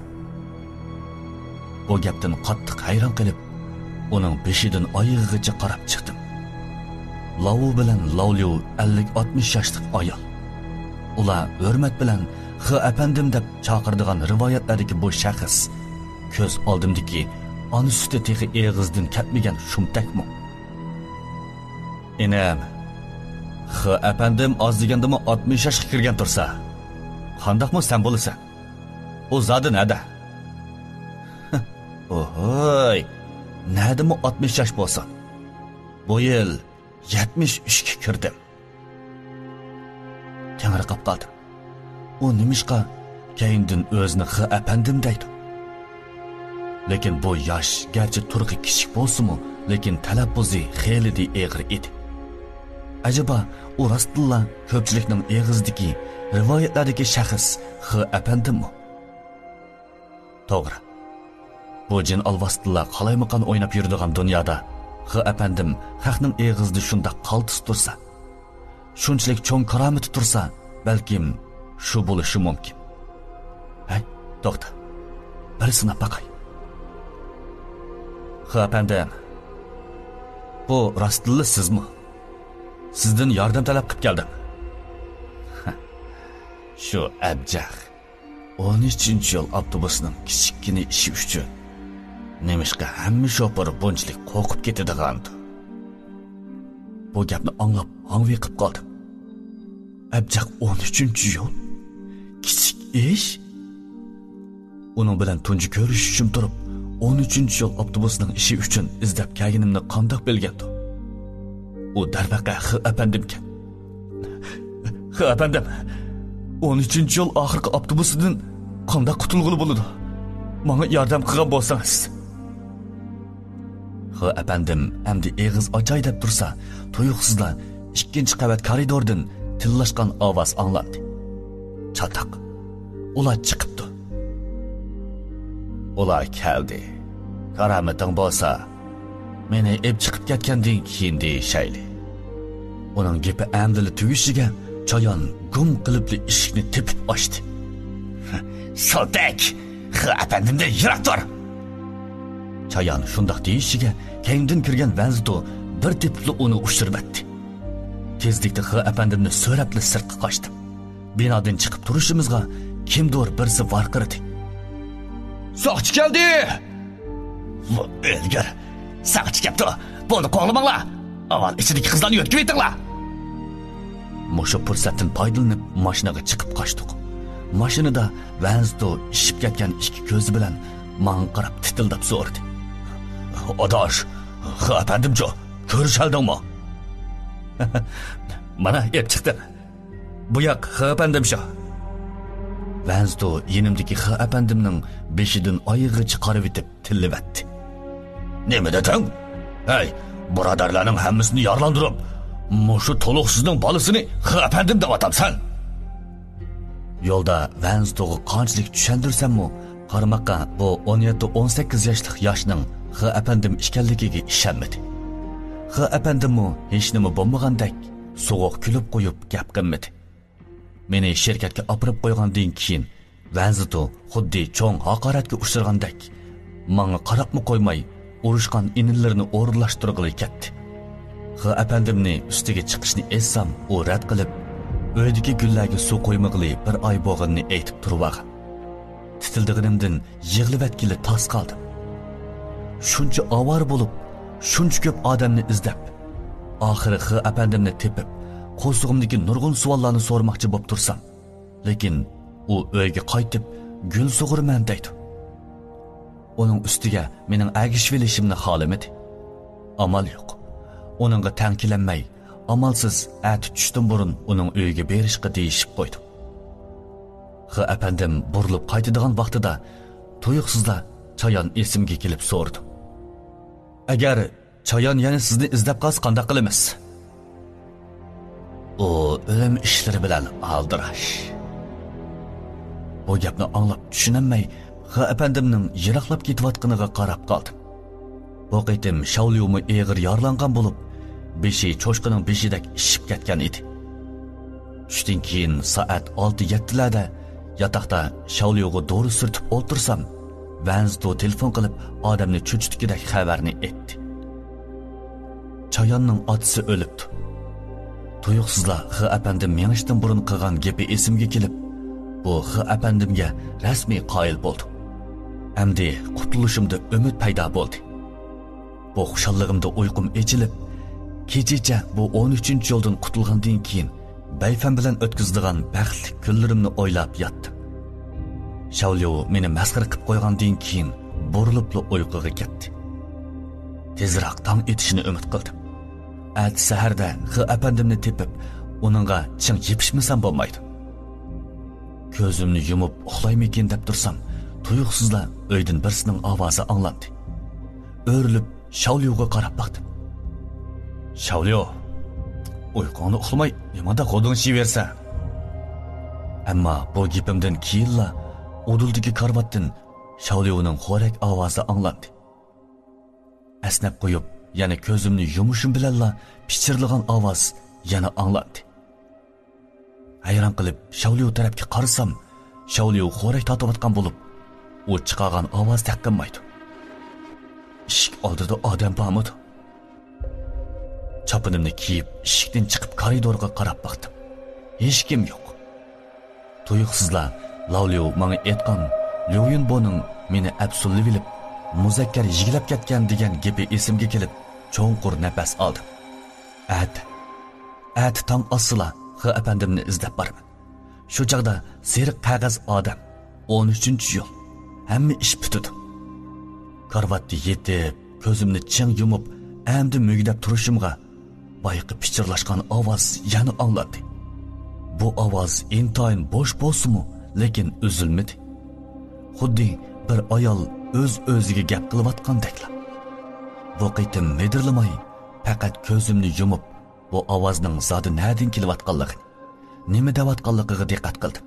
بۇ گەپتىن قاتتىق ھەيران قېلىپ، ئۇنىڭ بېشىدىن ئايىغىغىچە قاراپ چىقتىم. لاۋۇ بىلەن لاۋليۇ ئەللىك ئاتمىش ياشلىق ئايال. ئۇلار ھۆرمەت بىلەن خې ئەپەندىم دەپ چاقىرىدىغان رىۋايەتلەردىكى بۇ شەخس كۆز ئالدىمدىكى ئانا سۈتى تېخى ئېغىزدىن كەتمىگەن شۇمتەكمۇ؟ «ئىنىم، خې ئەپەندىم ئاز دېگەندىمۇ ئاتمىش ياشقا كىرگەن تۇرسا، قانداقمۇ سەن بولىسەن؟ ئۇ زادى نەدە؟» «ئوھوي، نەدىمۇ ئاتمىش ياش بولسۇن؟ بۇ يىل يەتمىش ئۈچكە كىردىم.» تېڭىرقاپ قالدىم. ئۇ نېمىشقا كەينىدىن ئۆزىنى خې ئەپەندىم دەيدۇ؟ لېكىن بۇ ياش گەرچە تۇرقى كىچىك بولسىمۇ، لېكىن تەلەپپۇزى خېلىدى ئېغىر ئىدى. ئەجەبا، ئۇ راستتىنلا كۆپچىلىكنىڭ ئېغىزىدىكى، رىۋايەتلەردىكى شەخس خې ئەپەندىممۇ؟ توغرا. بۇ جىن ئالۋاستىلار قالايمىقان ئويناپ يۈرىدىغان دۇنيادا خې ئەپەندىم خەقنىڭ ئېغىزىدا شۇنداق قالتىس تۇرسا، شۇنچىلىك چوڭ كارامىتى تۇرسا، بەلكىم شۇ بولۇشى مۇمكىن. ھەي، توختا. بىر سىناپ باقاي. خې ئەپەندىم، بۇ راستتىنلا سىزمۇ؟ سىزدىن ياردەم تەلەپ قىپ كەلدىم. شۇ ئەبجەق ئون ئۈچىنچى يول ئاپتوبۇسىنىڭ كىچىككىنە ئىشى ئۈچۈن نېمىشقا ھەممە شوپۇر بۇنچىلىك قورقۇپ كېتىدىغاندۇ؟ بۇ گەپنى ئاڭلاپ ھاڭۋېقىپ قالدىم. ئەبجەق ئون ئۈچىنچى يول؟ كىچىك ئىش؟ ئۇنىڭ بىلەن تۇنجى كۆرۈشۈشۈم تۇرۇپ، ئون ئۈچىنچى يول ئاپتوبۇسىنىڭ ئىشى ئۈچۈن ئىزدەپ كەلگىنىمنى قانداق بىلگەندۇ؟ ئۇ دەرۋەقە خې ئەپەندىمكەن. خې ئەپەندىم، ئون ئۈچىنچى يول ئاخىرقى ئاپتوبۇسىدىن قانداق قۇتۇلغىلى بولىدۇ؟ ماڭا ياردەم قىلغان بولسىڭىز. خې ئەپەندىم ئەمدى ئېغىز ئاچاي دەپ تۇرسا، تۇيۇقسىزلا ئىككىنچى قەۋەت كارىدوردىن تىللاشقان ئاۋاز ئاڭلاندى. چاتاق، ئۇلار چىقىپتۇ. ئۇلار كەلدى. كارامىتىڭ بولسا، مېنى ئېپ چىقىپ كەتكەندىن كېيىن دېيىشەيلى. ئۇنىڭ گېپى ئەمدىلا تۈگىشىگە، چايان گۇم قىلىپلا ئىشىكنى تېپىپ ئاچتى. سالتەك! خې ئەپەندىمدىن يىراق تۇر! چايان شۇنداق دېيىشىگە، كەينىدىن كىرگەن ۋەنزىتو بىر تېپىپلا ئۇنى ئۇچۇرۇۋەتتى. تېزلىكتە خې ئەپەندىمنى سۆرەپلا سىرتقا قاچتىم. بىنادىن چىقىپ تۇرۇشىمىزغا كىمدۇر بىرسى ۋارقىرىدى. ساقچى كەلدى! ۋو، ئۆلگۈر! ساقچى كەپتۇ! بولدى، قوغلىماڭلار! ئاۋۋال ئىچىدىكى قىزلارنى يۆتكىۋېتىڭلار! مۇشۇ پۇرسەتتىن پايدىلىنىپ، ماشىنىغا چىقىپ قاچتۇق. ماشىنىدا ۋەنزىتو ئىششىپ كەتكەن ئىككى كۆزى بىلەن ماڭا قاراپ تىتىلداپ سورىدى. ئاداش، خې ئەپەندىمچۇ، كۆرۈشەلدىڭمۇ؟ مانا، ئېپ چىقتىم. بۇ ياق خې ئەپەندىم شۇ. ۋەنزىتو يېنىمدىكى خې ئەپەندىمنىڭ بېشىدىن ئايىغىغىچە قارىۋېتىپ تىللىۋەتتى. نېمە دېدىڭ؟ ھەي، بۇرادەرلەرنىڭ ھەممىسىنى يارىلاندۇرۇپ، مۇشۇ تولۇقسىزنىڭ بالىسىنى خې ئەپەندىم دەۋاتامسەن؟ يولدا ۋەنزىتوغا قانچىلىك چۈشەندۈرسەممۇ، قارىماققا بۇ ئون يەتتە، ئون سەككىز ياشلىق ياشنىڭ خې ئەپەندىم ئىكەنلىكىگە ئىشەنمىدى. خې ئەپەندىممۇ ھېچنېمە بولمىغاندەك سوغۇق كۈلۈپ قويۇپ گەپ قىلمىدى. مېنى شىركەتكە ئاپىرىپ قويغاندىن كېيىن، ۋەنزىتو خۇددى چوڭ ھاقارەتكە ئۇچرىغاندەك، ماڭا قاراپمۇ قويماي، ئۇرۇشقان ئىنىلىرىنى ئورۇنلاشتۇرغىلى كەتتى. خې ئەپەندىمنى ئۈستىگە چىقىشنى ئېيتسام، ئۇ رەت قىلىپ، ئۆيدىكى گۈللەرگە سۇ قۇيمىغىلى بىر ئاي بولغىنىنى ئېيتىپ تۇرۇۋالغان. تىتىلدىغىنىمدىن يىغلىۋەتكىلى تاس قالدىم. شۇنچە ئاۋارە بولۇپ، شۇنچە كۆپ ئادەمنى ئىزدەپ، ئاخىرى خې ئەپەندىمنى تېپىپ، قورسىقىمدىكى نۇرغۇن سوئاللارنى سورىماقچى بولۇپ تۇرسام، لېكىن ئۇ ئۆيگە قايتىپ، گۈل سۇغۇرىمەن دەيدۇ. ئۇنىڭ ئۈستىگە مېنىڭ ئەگىشىۋېلىشىمنى خالىمىدى. ئامال يوق. ئۇنىڭغا تەڭ كېلەلمەي، ئامالسىز ئەتە چۈشتىن بۇرۇن ئۇنىڭ ئۆيىگە بېرىشقا دېيىشىپ قويدۇم. خې ئەپەندىم بۇرۇلۇپ قايتىدىغان ۋاقتىدا تۇيۇقسىزلا چايان ئېسىمگە كېلىپ سورىدىم. ئەگەر چايان يەنە سىزنى ئىزدەپ قالسا قانداق قىلىمىز؟ ئۇ ئۆلۈم ئىشلىرى بىلەن ئالدىراش. بۇ گەپنى ئاڭلاپ چۈشىنەلمەي، خې ئەپەندىمنىڭ يىراقلاپ كېتىۋاتقىنىغا قاراپ قالدىم. بۇ قېتىم شاۋليۇمۇ ئېغىر يارىلانغان بولۇپ، بېشى چوشقىنىڭ بېشىدەك ئىششىپ كەتكەن ئىدى. چۈشتىن كېيىن سائەت ئالتە يەتتىلەردە ياتاقتا شاۋليۇغا دورا سۈرتۈپ ئولتۇرسام، ۋەنزىتو تېلېفون قىلىپ ئادەمنى چۆچۈتكۈدەك خەۋەرنى ئېيتتى. چاياننىڭ ئاتىسى ئۆلۈپتۇ. تۇيۇقسىزلا خې ئەپەندىم مېڭىشتىن بۇرۇن قىلغان گېپى ئېسىمگە كېلىپ، بۇ خې ئەپەندىمگە رەسمىي قايىل بولدۇم. ئەمدى قۇتۇلۇشۇمدا ئۈمىد پەيدا بولدى. بۇ خۇشاللىقىمدا ئۇيقۇم ئېچىلىپ، كېچىچە بۇ ئون ئۈچىنچى يولدىن قۇتۇلغاندىن كېيىن، بەيفەم بىلەن ئۆتكۈزىدىغان بەختلىك كۈنلىرىمنى ئويلاپ ياتتىم. شاۋليۇ مېنى مەسخىرە قىپ قويغاندىن كېيىن، بۇرۇلۇپلا ئۇيقۇغا كەتتى. تېزراق تاڭ ئېتىشىنى ئۈمىد قىلدىم. ئەتە سەھەردە خې ئەپەندىمنى تېپىپ، ئۇنىڭغا چىڭ يېپىشمىسام بولمايدۇ. كۆزۈمنى يۇمۇپ ئۇخلايمىكىن دەپ تۇرسام، تۇيۇقسىزلا ئۆيدىن بىرسىنىڭ ئاۋازى ئاڭلاندى. ئۆرۈلۈپ شاۋليۇغا قاراپ باقتىم. شاۋليۇ، ئۇيقۇڭنى ئۇخلىماي نېمانداق غودۇڭشىيىۋېرىسەن؟ ئەمما بۇ گېپىمدىن كېيىنلا ئۇدۇلدىكى كارىۋاتتىن شاۋليۇنىڭ خورەك ئاۋازى ئاڭلاندى. ئەسنەپ قويۇپ، يەنە كۆزۈمنى يۇمۇشۇم بىلەنلا پىچىرلىغان ئاۋاز يەنە ئاڭلاندى. ھەيران قېلىپ شاۋليۇ تەرەپكە قارىسام، شاۋليۇ خورەك تارتىۋاتقان بولۇپ، ئۇ چىقارغان ئاۋاز تەققىنمايدۇ. ئىشىك ئالدىدا ئادەم بارمىدۇ؟ چاپىنىمنى كىيىپ، ئىشىكتىن چىقىپ، كارىدورغا قاراپ باقتىم. ھېچكىم يوق. تۇيۇقسىزلا لاۋليۇ ماڭا ئېيتقان ليۇيۈنبونىڭ مېنى ئەپسۇنلىۋېلىپ، مۇزەككەر يىگلەپ كەتكەن دېگەن گېپى ئېسىمگە كېلىپ، چوڭقۇر نەپەس ئالدىم. ئەتە، ئەتە تاڭ ئاتسىلا خې ئەپەندىمنى ئىزدەپ بارىمەن. شۇ چاغدا سېرىق قەغەز ئادەم، ئون ئۈچىنچى يول، ھەممە ئىش پۈتىدۇ. كارىۋاتتا يېتىپ، كۆزۈمنى چىڭ يۇمۇپ، ئەمدى مۈگدەپ تۇرۇشۇمغا بايىقى پىچىرلاشقان ئاۋاز يەنە ئاڭلاندى. بۇ ئاۋاز ئىنتايىن بوش بولسىمۇ، لېكىن ئۈزۈلمىدى. خۇددى بىر ئايال ئۆز-ئۆزىگە گەپ قىلىۋاتقاندەكلا. بۇ قېتىم مىدىرلىماي، پەقەت كۆزۈمنى يۇمۇپ، بۇ ئاۋازنىڭ زادى نەدىن كېلىۋاتقانلىقىنى، نېمە دەۋاتقانلىقىغا دىققەت قىلدىم.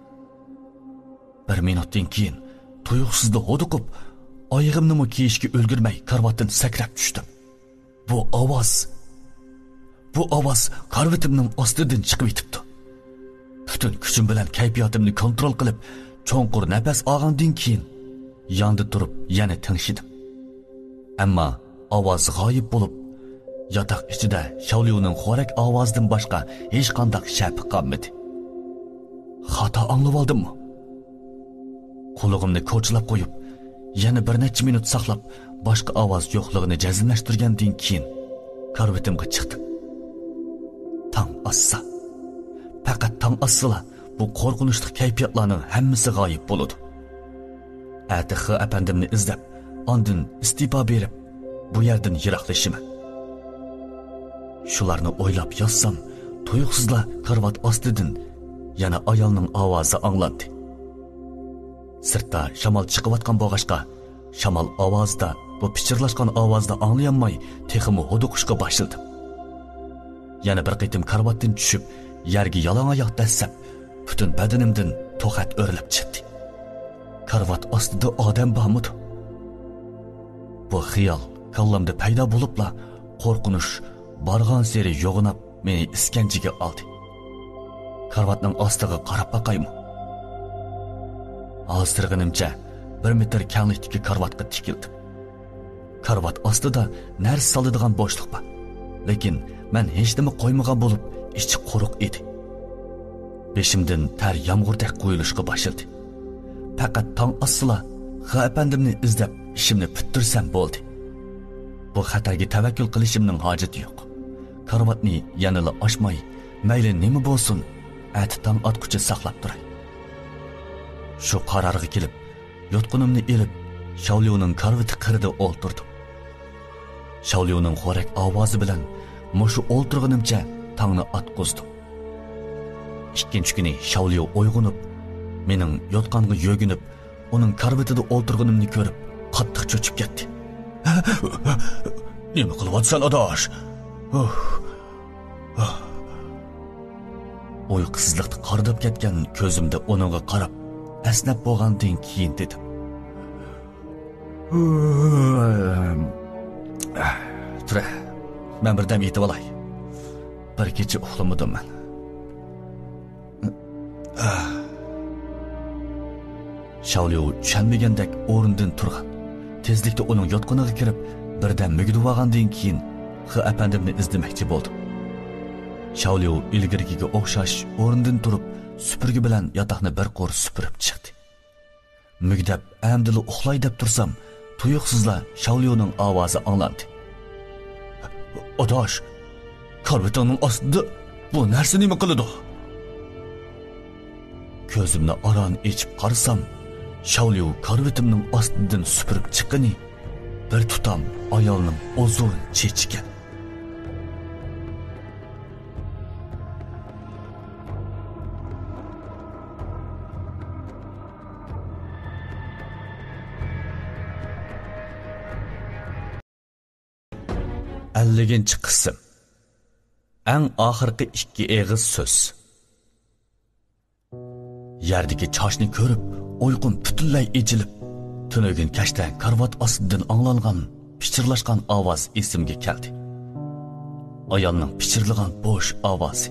بىر مىنۇتتىن كېيىن تۇيۇقسىزلا ھودۇقۇپ، ئايىغىمنىمۇ كىيىشكە ئۈلگۈرمەي كارىۋاتتىن سەكرەپ چۈشتۈم. بۇ ئاۋاز، بۇ ئاۋاز كارىۋىتىمنىڭ ئاستىدىن چىقىۋېتىپتۇ. پۈتۈن كۈچۈم بىلەن كەيپىياتىمنى كونترول قىلىپ، چوڭقۇر نەپەس ئالغاندىن كېيىن، ياندا تۇرۇپ يەنە تىڭشىدىم. ئەمما ئاۋاز غايىب بولۇپ، ياتاق ئىچىدە شاۋليۇنىڭ خورەك ئاۋازىدىن باشقا ھېچقانداق شەپە قالمىدى. خاتا ئاڭلىۋالدىممۇ؟ قۇلىقىمنى كوچىلاپ قويۇپ، يەنە بىر نەچچە مىنۇت ساقلاپ، باشقا ئاۋاز يوقلۇقىنى جەزملەشتۈرگەندىن كېيىن، كارىۋىتىمغا چىقتىم. تاڭ ئاتسا، پەقەت تاڭ ئاتسىلا، بۇ قورقۇنچلۇق كەيپىياتلارنىڭ ھەممىسى غايىب بولىدۇ. ئەتە خې ئەپەندىمنى ئىزدەپ، ئاندىن ئىستېپا بېرىپ، بۇ يەردىن يىراقلىشىمەن. شۇلارنى ئويلاپ ياتسام، تۇيۇقسىزلا كارىۋات ئاستىدىن يەنە ئايالنىڭ ئاۋازى ئاڭلاندى. سىرتتا شامال چىقىۋاتقان بولغاچقا، شامال ئاۋازىدا، بۇ پىچىرلاشقان ئاۋازدا ئاڭلىيالماي، تېخىمۇ ھودۇقۇشقا باشلىدىم. يەنە بىر قېتىم كارىۋاتتىن چۈشۈپ، يەرگە يالاڭ ئاياق دەسسەپ، پۈتۈن بەدىنىمدىن توخەت ئۆرلەپ چىقتى. كارىۋات ئاستىدا ئادەم بارمىدۇ؟ بۇ خىيال كاللامدا پەيدا بولۇپلا، قورقۇنچ بارغانسېرى يوغىناپ، مېنى ئىسكەنجىگە ئالدى. كارىۋاتنىڭ ئاستىغا قاراپ باقايمۇ؟ ھاسىرىغىنىمچە بىر مېتىر كەڭلىكتىكى كارىۋاتقا تىكىلدىم. كارىۋات ئاستىدا نەرسە سالىدىغان بوشلۇق بار. لېكىن مەن ھېچنېمە قويمىغان بولۇپ، ئىچى قۇرۇق ئىدى. بېشىمدىن تەر يامغۇردەك قۇيۇلۇشقا باشلىدى. پەقەت تاڭ ئاتسىلا، خې ئەپەندىمنى ئىزدەپ ئىشىمنى پۈتتۈرسەم بولدى. بۇ خەتەرگە تەۋەككۈل قىلىشىمنىڭ ھاجىتى يوق. كارىۋاتنى يەنىلا ئاچماي، مەيلى نېمە بولسۇن، ئەتە تاڭ ئاتقۇچە ساقلاپ تۇراي. شۇ قارارغا كېلىپ، يوتقىنىمنى ئېلىپ، شاۋليۇنىڭ كارىۋىتى قىرىدا ئولتۇردۇم. شاۋليۇنىڭ خورەك ئاۋازى بىلەن مۇشۇ ئولتۇرغىنىمچە تاڭنى ئاتقۇزدۇم. ئىككىنچى كۈنى شاۋليۇ ئويغىنىپ، مېنىڭ يوتقانغا يۆگىنىپ، ئۇنىڭ كارىۋىتىدا ئولتۇرغىنىمنى كۆرۈپ، قاتتىق چۆچۈپ كەتتى. نېمە قىلىۋاتىسەن، ئاداش؟ ئۇيقۇسىزلىقتا قارىداپ كەتكەن كۆزۈمدە ئۇنىڭغا قاراپ، ئەسنەپ بولغاندىن كېيىن دېدىم. تۇرە، مەن بىر دەم يېتىۋالاي. بىر كېچە ئۇخلىمىدىم مەن. شاۋليۇ چۈشەنمىگەندەك ئورنىدىن تۇرغان. تېزلىكتە ئۇنىڭ يوتقىنىغا كىرىپ، بىردەم مۈگدىۋالغاندىن كېيىن، خې ئەپەندىمنى ئىزدىمەكچى بولدۇم. شاۋليۇ ئىلگىرىكىگە ئوخشاش ئورنىدىن تۇرۇپ، سۈپۈرگە بىلەن ياتاقنى بىر قۇر سۈپۈرۈپ چىقتى. مۈگدەپ، ئەمدىلا ئۇخلاي دەپ تۇرسام، تۇيۇقسىزلا شاۋليۇنىڭ ئاۋازى ئاڭلاندى. ئاداش، كارىۋىتىڭنىڭ ئاستىدا بۇ نەرسە نېمە قىلىدۇ؟ كۆزۈمنى ئاران ئېچىپ قارىسام، شاۋليۇ كارىۋىتىمنىڭ ئاستىدىن سۈپۈرۈپ چىققىنى بىر تۇتام ئايالنىڭ ئۇزۇن چېچىكەن. ئەللىكىنچى قىسىم. ئەڭ ئاخىرقى ئىككى ئېغىز سۆز. يەردىكى چاچنى كۆرۈپ، ئۇيقۇم پۈتۈنلەي ئېچىلىپ، تۈنۈگۈن كەچتە كارىۋات ئاستىدىن ئاڭلانغان پىچىرلاشقان ئاۋاز ئېسىمگە كەلدى. ئايالنىڭ پىچىرلىغان بوش ئاۋازى.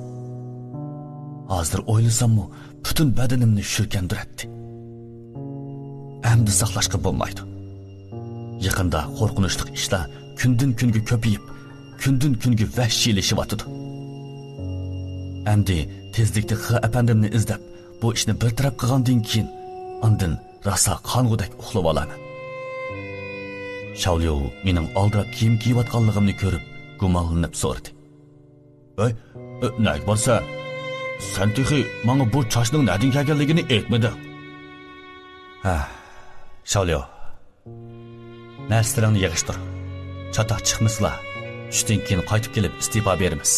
ھازىر ئويلىساممۇ، پۈتۈن بەدىنىمنى شۈركەندۈرەتتى. ئەمدى ساقلاشقا بولمايدۇ. يېقىندا قورقۇنچلۇق ئىشلار كۈندىن-كۈنگە كۆپىيىپ، كۈندىن-كۈنگە ۋەھشىيلىشىۋاتىدۇ. ئەمدى تېزلىكتە خې ئەپەندىمنى ئىزدەپ، بۇ ئىشنى بىر تەرەپ قىلغاندىن كېيىن، ئاندىن راسا قانغۇدەك ئۇخلىۋالىمەن. شاۋليۇ مېنىڭ ئالدىراپ كىيىم كىيىۋاتقانلىقىمنى كۆرۈپ، گۇمانلىنىپ سورىدى. ھەي، ئە، نەگە بارسەن؟ سەن تېخى ماڭا بۇ چاچنىڭ نەدىن كەلگەنلىكىنى ئېيتمىدىڭ. ھە، شاۋليۇ، نەرسىلىرىڭنى يىغىشتۇر. چاتاق چىقمىسىلا، چۈشتىن كېيىن قايتىپ كېلىپ ئىستېپا بېرىمىز.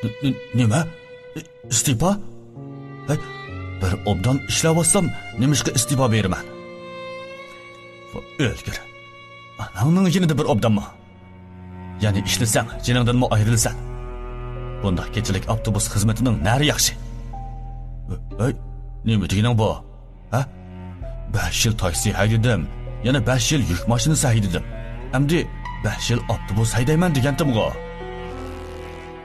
ن-، ن-، نېمە؟ ئىستېپا؟ ھەي، بىر ئوبدان ئىشلەۋاتسام، نېمىشقا ئىستېپا بېرىمەن؟ ئۆلگۈر. ئاناڭنىڭ يېنىدا بىر ئوبدانمۇ؟ يەنە ئىشلىسەڭ، جېنىڭدىنمۇ ئايرىلىسەن. بۇنداق كېچىلىك ئاپتوبۇس خىزمىتىنىڭ نەرى ياخشى؟ ھەي، نېمە دېگىنىڭ بۇ؟ ھە؟ بەش يىل تاكسى ھەيدىدىم، يەنە بەش يىل يۈك ماشىنىسى ھەيدىدىم. ئەمدى بەش يىل ئاپتوبۇس ھەيدەيمەن دېگەنتىمغۇ.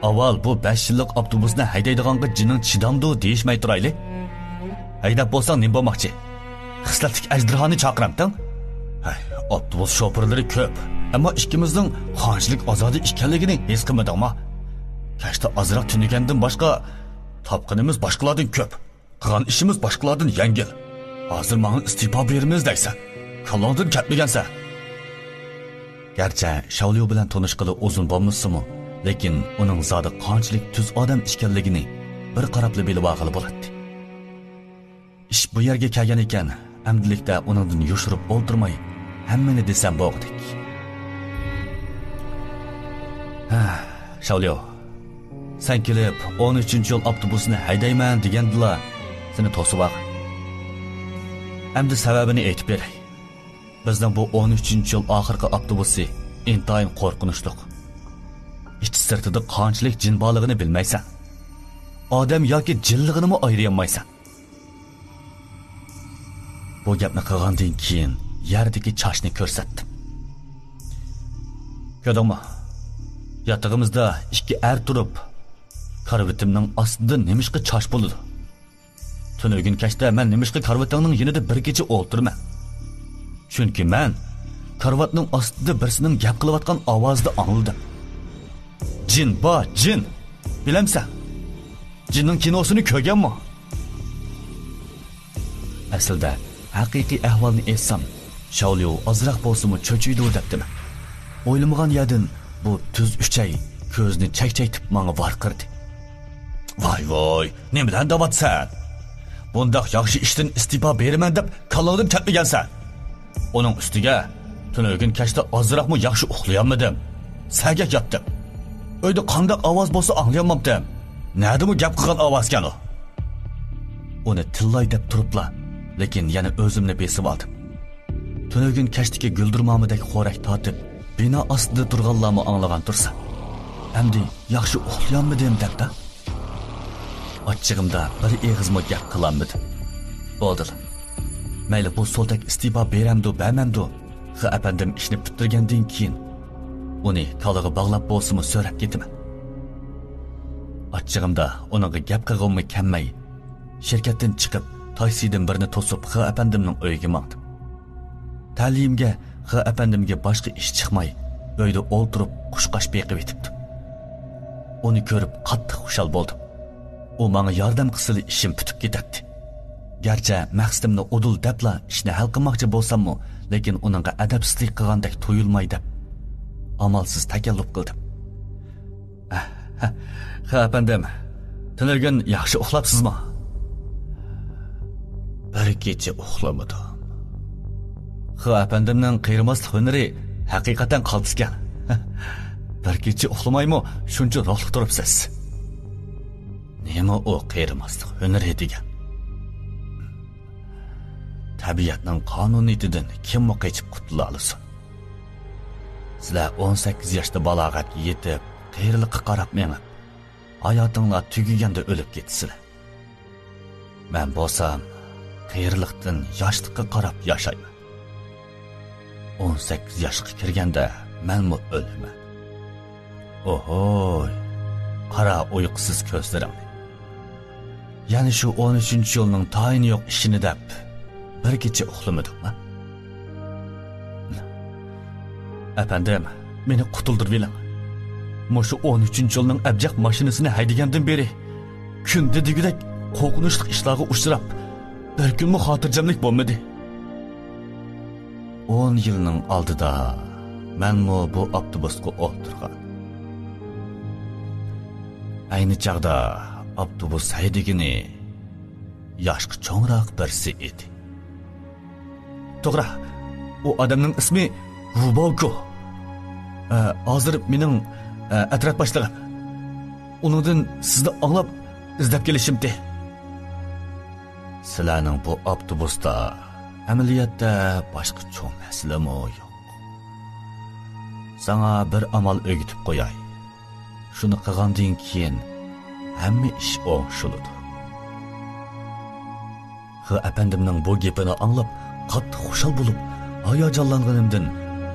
ئاۋۋال بۇ بەش يىللىق ئاپتوبۇسنى ھەيدەيدىغانغا جېنىڭ چىدامدۇ دېيىشمەي تۇرايلى. ھەيدەپ بولساڭ نېمە بولماقچى؟ خىسلەتلىك ئەجدىھانى چاقىرامتىڭ؟ ھەي، ئاپتوبۇس شوپۇرلىرى كۆپ، ئەمما ئىككىمىزنىڭ قانچىلىك ئازادە ئىكەنلىكىنى ھېس قىلمىدىڭما؟ كەچتە ئازراق تۈنىگەندىن باشقا تاپقىنىمىز باشقىلاردىن كۆپ، قىلغان ئىشىمىز باشقىلاردىن يەڭگىل. ھازىر ماڭا ئىستېپا بېرىمىز دەيسەن. كاللاڭدىن كەتمىگەنسەن. گەرچە شاۋليۇ بىلەن تونۇشقىلى ئۇزۇن بولمىسىمۇ، لېكىن ئۇنىڭ زادى قانچىلىك تۈز ئادەم ئىكەنلىكىنى بىر قاراپلا بىلىۋالغىلى بولاتتى. ئىش بۇ يەرگە كەلگەن ئىكەن، ئەمدىلىكتە ئۇنىڭدىن يوشۇرۇپ ئولتۇرماي، ھەممىنى دېسەم بولغۇدەك. ھە، شاۋليۇ، سەن كېلىپ، ئون ئۈچىنچى يول ئاپتوبۇسىنى ھەيدەيمەن دېگەندىلا، سېنى توسۇۋالغان. ئەمدى سەۋەبىنى ئېيتىپ بېرەي. بىزنىڭ بۇ ئون ئۈچىنچى يول ئاخىرقى ئاپتوبۇسى ئىنتايىن قورقۇنچلۇق. ئىچى سىرتىدا قانچىلىك جىن بارلىقىنى بىلمەيسەن. ئادەم ياكى جىنلىقىنىمۇ ئايرىيالمايسەن. بۇ گەپنى قىلغاندىن كېيىن يەردىكى چاچنى كۆرسەتتىم. كۆردۈڭمۇ؟ ياتىقىمىزدا ئىككى ئەر تۇرۇپ، كارىۋىتىمنىڭ ئاستىدا نېمىشقا چاچ بولىدۇ؟ تۈنۈگۈن كەچتە مەن نېمىشقا كارىۋىتىڭنىڭ يېنىدا بىر كېچە ئولتۇرىمەن؟ چۈنكى مەن كارىۋاتنىڭ ئاستىدا بىرسىنىڭ گەپ قىلىۋاتقان ئاۋازىنى ئاڭلىدىم. جىن بار، جىن! بىلەمسەن؟ جىننىڭ كىنوسىنى كۆرگەنمۇ؟ ئەسلىدە، ھەقىقىي ئەھۋالنى ئېيتسام، شاۋليۇ ئازراق بولسىمۇ چۆچۈيدۇ دەپتىمەن. ئويلىمىغان يەردىن بۇ تۈز ئۈچەي كۆزىنى چەكچەيتىپ ماڭا ۋارقىرىدى. ۋاي ۋاي، نېمىدە ئەندەۋاتىسەن؟ بۇنداق ياخشى ئىشتىن ئىستېپا بېرىمەن دەپ كاللاڭدىن كەتمىگەنسەن. ئۇنىڭ ئۈستىگە، تۈنۈگۈن كەچتە ئازراقمۇ ياخشى ئۇخلىيالمىدىم. سەگەك ياتتىم. ئۆيدە قانداق ئاۋاز بولسا ئاڭلىيالماپتىم. نەدىمۇ گەپ قىلغان ئاۋازكەن ئۇ؟ ئۇنى تىللاي دەپ تۇرۇپلا، لېكىن يەنە ئۆزۈمنى بېسىۋالدىم. تۈنۈگۈن كەچتىكى گۈلدۈرمامىدەك خورەك تارتىپ، بىنا ئاستىدا تۇرغانلارمۇ ئاڭلىغان تۇرسا، ئەمدى ياخشى ئۇخلىيالمىدىم دەپلا. ئاچچىقىمدا بىر ئېغىزمۇ گەپ قىلالمىدىم. بولدىلا. مەيلى بۇ سولتەك ئىستېپا بېرەمدۇ، بەرمەمدۇ، خې ئەپەندىم ئىشنى پۈتتۈرگەندىن كېيىن ئۇنى كالىغا باغلاپ بولسىمۇ سۆرەپ كېتىمەن. ئاچچىقىمدا ئۇنىڭغا گەپ قىلغۇممۇ كەلمەي، شىركەتتىن چىقىپ، تاكسىدىن بىرنى توسۇپ، خې ئەپەندىمنىڭ ئۆيىگە ماڭدىم. تەلىيىمگە خې ئەپەندىمگە باشقا ئىش چىقماي، ئۆيدە ئولتۇرۇپ قۇشقاچ بېقىۋېتىپتۇ. ئۇنى كۆرۈپ قاتتىق خۇشال بولدۇم. ئۇ ماڭا ياردەم قىلسىلا ئىشىم پۈتۈپ كېتەتتى. گەرچە مەقسىتىمنى ئۇدۇل دەپلا ئىشنى ھەل قىلماقچى بولساممۇ، لېكىن ئۇنىڭغا ئەدەپسىزلىك قىلغاندەك تۇيۇلماي دەپ، ئامالسىز تەكەللۇپ قىلدىم. خې ئەپەندىم، تۈنۈگۈن ياخشى ئۇخلاپسىزمۇ؟ بىر كېچە ئۇخلىمىدىم. خې ئەپەندىمنىڭ قېرىماسلىق ھۈنىرى ھەقىقەتەن قالتىسكەن. بىر كېچە ئۇخلىمايمۇ شۇنچە روھلۇق تۇرۇپسىز. نېمە ئۇ قېرىماسلىق ھۈنىرى دېگەن؟ تەبىئەتنىڭ قانۇنىيىتىدىن كىممۇ قېچىپ قۇتۇلالىسۇن؟ سىلەر ئون سەككىز ياشتا بالاغەتكە يېتىپ، قېرىلىققا قاراپ مېڭىپ، ھاياتىڭلار تۈگىگەندە ئۆلۈپ كېتىسىلەر. مەن بولسام، قېرىلىقتىن ياشلىققا قاراپ ياشايمەن. ئون سەككىز ياشقا كىرگەندە مەنمۇ ئۆلىمەن. ئوھوي، قارا ئۇيقۇسىز كۆزلىرىڭنى. يەنە شۇ ئون ئۈچىنچى يولنىڭ تايىنى يوق ئىشىنى دەپ، بىر كېچە ئۇخلىمىدىڭمۇ؟ ئەپەندىم، مېنى قۇتۇلدۇرۇۋېلىڭ. مۇشۇ ئون ئۈچىنچى يولنىڭ ئەبجەق ماشىنىسىنى ھەيدىگەندىن بېرى كۈندە دېگۈدەك قورقۇنچلۇق ئىشلارغا ئۇچراپ، بىر كۈنمۇ خاتىرجەملىك بولمىدى. ئون يىلنىڭ ئالدىدا مەنمۇ بۇ ئاپتوبۇسقا ئولتۇرغان. ئەينى چاغدا ئاپتوبۇس ھەيدىگىنى ياشقا چوڭراق بىرسى ئىدى. توغرا، ئۇ ئادەمنىڭ ئىسمى ۋۇ باۋگو. ئە، ھازىر مېنىڭ، ئە، ئەترەت باشلىقىم. ئۇنىڭدىن سىزنى ئاڭلاپ ئىزدەپ كېلىشىمتى. سىلەرنىڭ بۇ ئاپتوبۇستا ئەمەلىيەتتە باشقا چوڭ مەسىلىمۇ يوق. ساڭا بىر ئامال ئۆگىتىپ قوياي. شۇنى قىلغاندىن كېيىن ھەممە ئىش ئوڭشىلىدۇ. خې ئەپەندىمنىڭ بۇ گېپىنى ئاڭلاپ، قاتتىق خۇشال بولۇپ، ھاياجانلانغىنىمدىن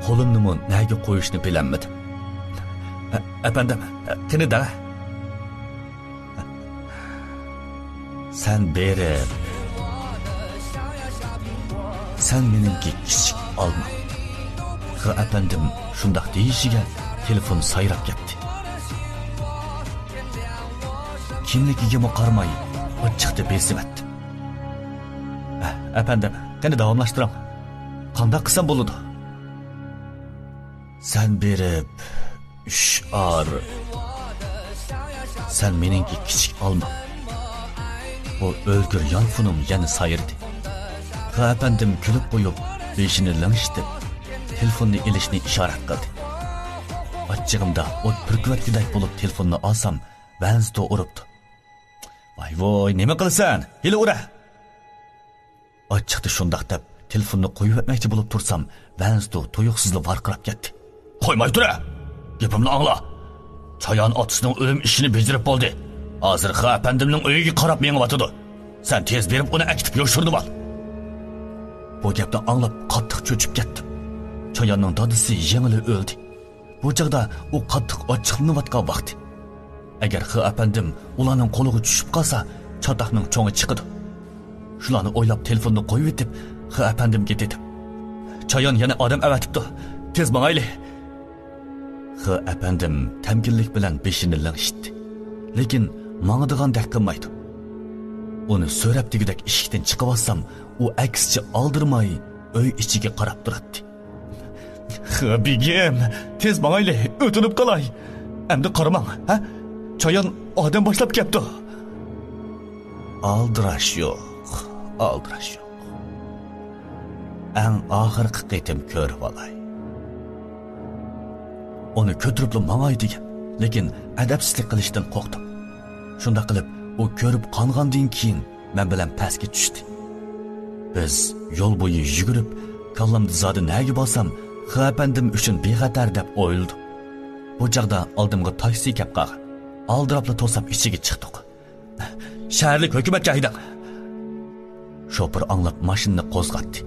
قولۇمنىمۇ نەگە قويۇشنى بىلەلمىدىم. ئە-، ئەپەندىم، قېنى دەڭە. سەن بېرىپ، سەن مېنىڭكى كىچىك ئالمام. خې ئەپەندىم شۇنداق دېيىشىگە تېلېفون سايراپ كەتتى. كىملىكىگىمۇ قارىماي، ئاچچىقتا بېسىۋەتتىم. ئە-، ئەپەندىم، قېنى داۋاملاشتۇرۇڭ. قانداق قىلسام بولىدۇ؟ سەن بېرىپ، ئۈچ ئار. سەن مېنىڭكى كىچىك ئالمام. بۇ ئۆلگۈر يانفونۇم يەنە سايرىدى. خې ئەپەندىم كۈلۈپ قويۇپ، بېشىنى لىڭشىتىپ، تېلېفوننى ئېلىشنى ئىشارەت قىلدى. ئاچچىقىمدا ئوت پۈركۈۋەتكۈدەك بولۇپ تېلېفوننى ئالسام، ۋەنزدو ئۇرۇپتۇ. ۋاي ۋوي، نېمە قىلىسەن؟ ھېلى ئۇرە! ئاچچىقتا شۇنداق دەپ، تېلېفوننى قويۇۋەتمەكچى بولۇپ تۇرسام، ۋەنزدو تۇيۇقسىزلا ۋارقىراپ كەتتى. قويماي تۇرە! گېپىمنى ئاڭلا! چايان ئاتىسىنىڭ ئۆلۈم ئىشىنى بېجىرىپ بولدى. ھازىر خې ئەپەندىمنىڭ ئۆيىگە قاراپ مېڭىۋاتىدۇ. سەن تېز بېرىپ ئۇنى ئەكېتىپ يوشۇرۇنۇۋال. بۇ گەپنى ئاڭلاپ قاتتىق چۆچۈپ كەتتىم. چاياننىڭ دادىسى يېڭىلا ئۆلدى. بۇ چاغدا ئۇ قاتتىق ئاچچىقلىنىۋاتقان ۋاقتى. ئەگەر خې ئەپەندىم ئۇلارنىڭ قولىغا چۈشۈپ قالسا، چاتاقنىڭ چوڭى چىقىدۇ. شۇلارنى ئويلاپ تېلېفوننى قويۇۋېتىپ، خې ئەپەندىمگە دېدىم. چايان يەنە ئادەم ئەۋەتىپتۇ. تېز ماڭايلى. خې ئەپەندىم تەمكىنلىك بىلەن بېشىنى لىڭشىتتى. لېكىن ماڭىدىغاندەك قىلمايدۇ. ئۇنى سۆرەپ دېگۈدەك ئىشىكتىن چىقىۋاتسام، ئۇ ئەكسىچە ئالدىرىماي ئۆي ئىچىگە قاراپ تۇراتتى. خې بېگىم، تېز ماڭايلى، ئۆتۈنۈپ قالاي. ئەمدى قارىماڭ، ھە؟ چايان ئادەم باشلاپ كەپتۇ. ئالدىراش يوق، ئالدىراش يوق. ئەڭ ئاخىرقى قېتىم كۆرۈۋالاي. ئۇنى كۆتۈرۈپلا ماڭاي دېگەن، لېكىن ئەدەپسىزلىك قىلىشتىن قورقتۇم. شۇنداق قىلىپ، ئۇ كۆرۈپ قانغاندىن كېيىن، مەن بىلەن پەسكە چۈشتى. بىز يول بويى يۈگۈرۈپ، كاللامدا زادى نەگە بارسام، خې ئەپەندىم ئۈچۈن بىخەتەر دەپ ئويلىدىم. بۇ چاغدا ئالدىمغا تاكسى كەپ قالغان. ئالدىراپلا توساپ ئىچىگە چىقتۇق. شەھەرلىك ھۆكۈمەتكە ھەيدەڭ. شوپۇر ئاڭلاپ ماشىنىنى قوزغاتتى.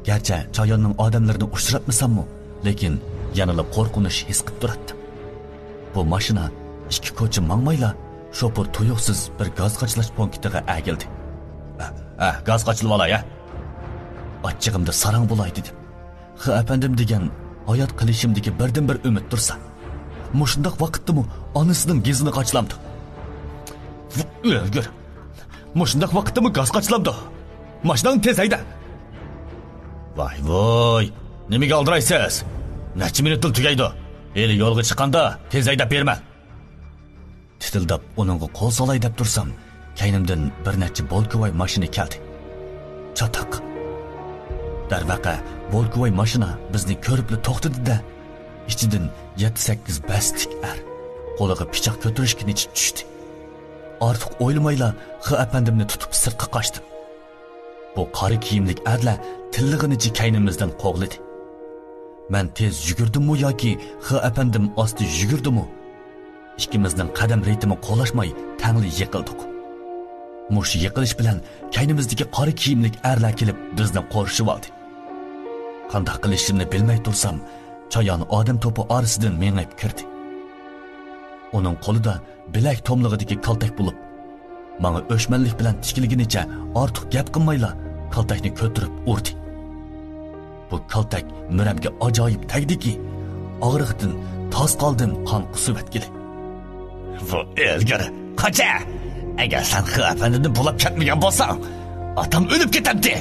گەرچە چاياننىڭ ئادەملىرىنى ئۇچراتمىساممۇ، لېكىن يەنىلا قورقۇنچ ھېس قىلىپ تۇراتتىم. بۇ ماشىنا ئىككى كوچا ماڭمايلا، شوپۇر تۇيۇقسىز بىر گاز قاچىلاش پونكىتىغا ئەگىلدى. ئە، ئە، گاز قاچىلىۋالاي، ھە؟ ئاچچىقىمدا ساراڭ بولاي دېدىم. خې ئەپەندىم دېگەن ھايات قېلىشىمدىكى بىردىنبىر ئۈمىد تۇرسا، مۇشۇنداق ۋاقىتتىمۇ ئانىسىنىڭ گېزىنى قاچىلامدۇ؟ ۋۇ، ئۆلگۈر! مۇشۇنداق ۋاقىتتىمۇ گاز قاچىلامدۇ؟ ماشىناڭنى تېز ھەيدە! ۋاي ۋوي! نېمىگە ئالدىرايسىز؟ نەچچە مىنۇتلا تۈگەيدۇ. ھېلى يولغا چىققاندا تېز ھەيدەپ بېرىمەن. تىتىلداپ ئۇنىڭغا قول سالاي دەپ تۇرسام، كەينىمدىن بىر نەچچە بولكىۋاي ماشىنا كەلدى. چاتاق! دەرۋەقە، بولكىۋاي ماشىنا بىزنى كۆرۈپلا توختىدى-دە، ئىچىدىن يەتتە-سەككىز بەستلىك ئەر، قولىغا پىچاق كۆتۈرۈشكىنىچە چۈشتى. ئارتۇق ئويلىمايلا خې ئەپەندىمنى تۇتۇپ سىرتقا قاچتىم. بۇ قارا كىيىملىك ئەرلەر تىللىغىنىچە كەينىمىزدىن قوغلىدى. مەن تېز يۈگۈردۈممۇ ياكى خې ئەپەندىم ئاستا يۈگۈردىمۇ؟ ئىككىمىزنىڭ قەدەم رىتىمى قولاشماي تەڭلا يىقىلدۇق. مۇشۇ يىقىلىش بىلەن كەينىمىزدىكى قارا كىيىملىك ئەرلەر كېلىپ بىزنى قورشىۋالدى. قانداق قىلىشىمنى بىلمەي تۇرسام، چايان ئادەم توپى ئارىسىدىن مېڭىپ كىردى. ئۇنىڭ قولىدا بىلەك توملىقىدىكى كالتەك بولۇپ، ماڭا ئۆچمەنلىك بىلەن تىكىلگىنىچە ئارتۇق گەپ قىلمايلا كالتەكنى كۆتۈرۈپ ئۇردى. بۇ كالتەك مۈرەمگە ئاجايىپ تەگدىكى، ئاغرىقتىن تاس قالدىم قان قۇسۇۋەتكىلى. بۇ ئۆلگۈر، قاچە! ئەگەر سەن خې ئەپەندىمنى بولاپ كەتمىگەن بولساڭ، ئاتام ئۆلۈپ كېتەمتى!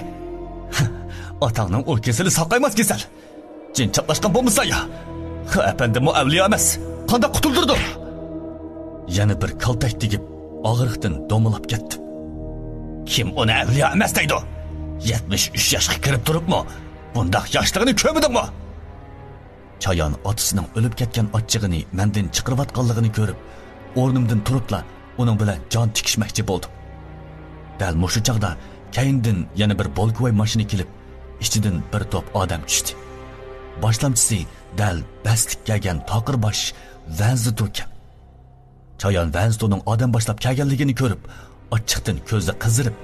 ئاتاڭنىڭ ئۇ كېسىلى ساقايماس كېسەل. جىن چاپلاشقان بولمىسا يا! خې ئەپەندىممۇ ئەۋلىيا ئەمەس. قانداق قۇتۇلدۇرىدۇ؟ يەنە بىر كالتەك تېگىپ، ئاغرىقتىن دومىلاپ كەتتىم. كىم ئۇنى ئەۋلىيا ئەمەس دەيدۇ؟ يەتمىش ئۈچ ياشقا كىرىپ تۇرۇپمۇ بۇنداق ياشلىقىنى كۆرمىدىڭمۇ؟ چايان ئاتىسىنىڭ ئۆلۈپ كەتكەن ئاچچىقىنى مەندىن چىقىرىۋاتقانلىقىنى كۆرۈپ، ئورنۇمدىن تۇرۇپلا ئۇنىڭ بىلەن جان تىكىشمەكچى بولدۇم. دەل مۇشۇ چاغدا كەينىدىن يەنە بىر بولكىۋاي ماشىنا كېلىپ، ئىچىدىن بىر توپ ئادەم چۈشتى. باشلامچىسى دەل بەستلىك كىيگەن تاقىر باش ۋەنزىتۇكەن. چايان ۋەنزىتۇنىڭ ئادەم باشلاپ كەلگەنلىكىنى كۆرۈپ، ئاچچىقتىن كۆزى قىزىرىپ،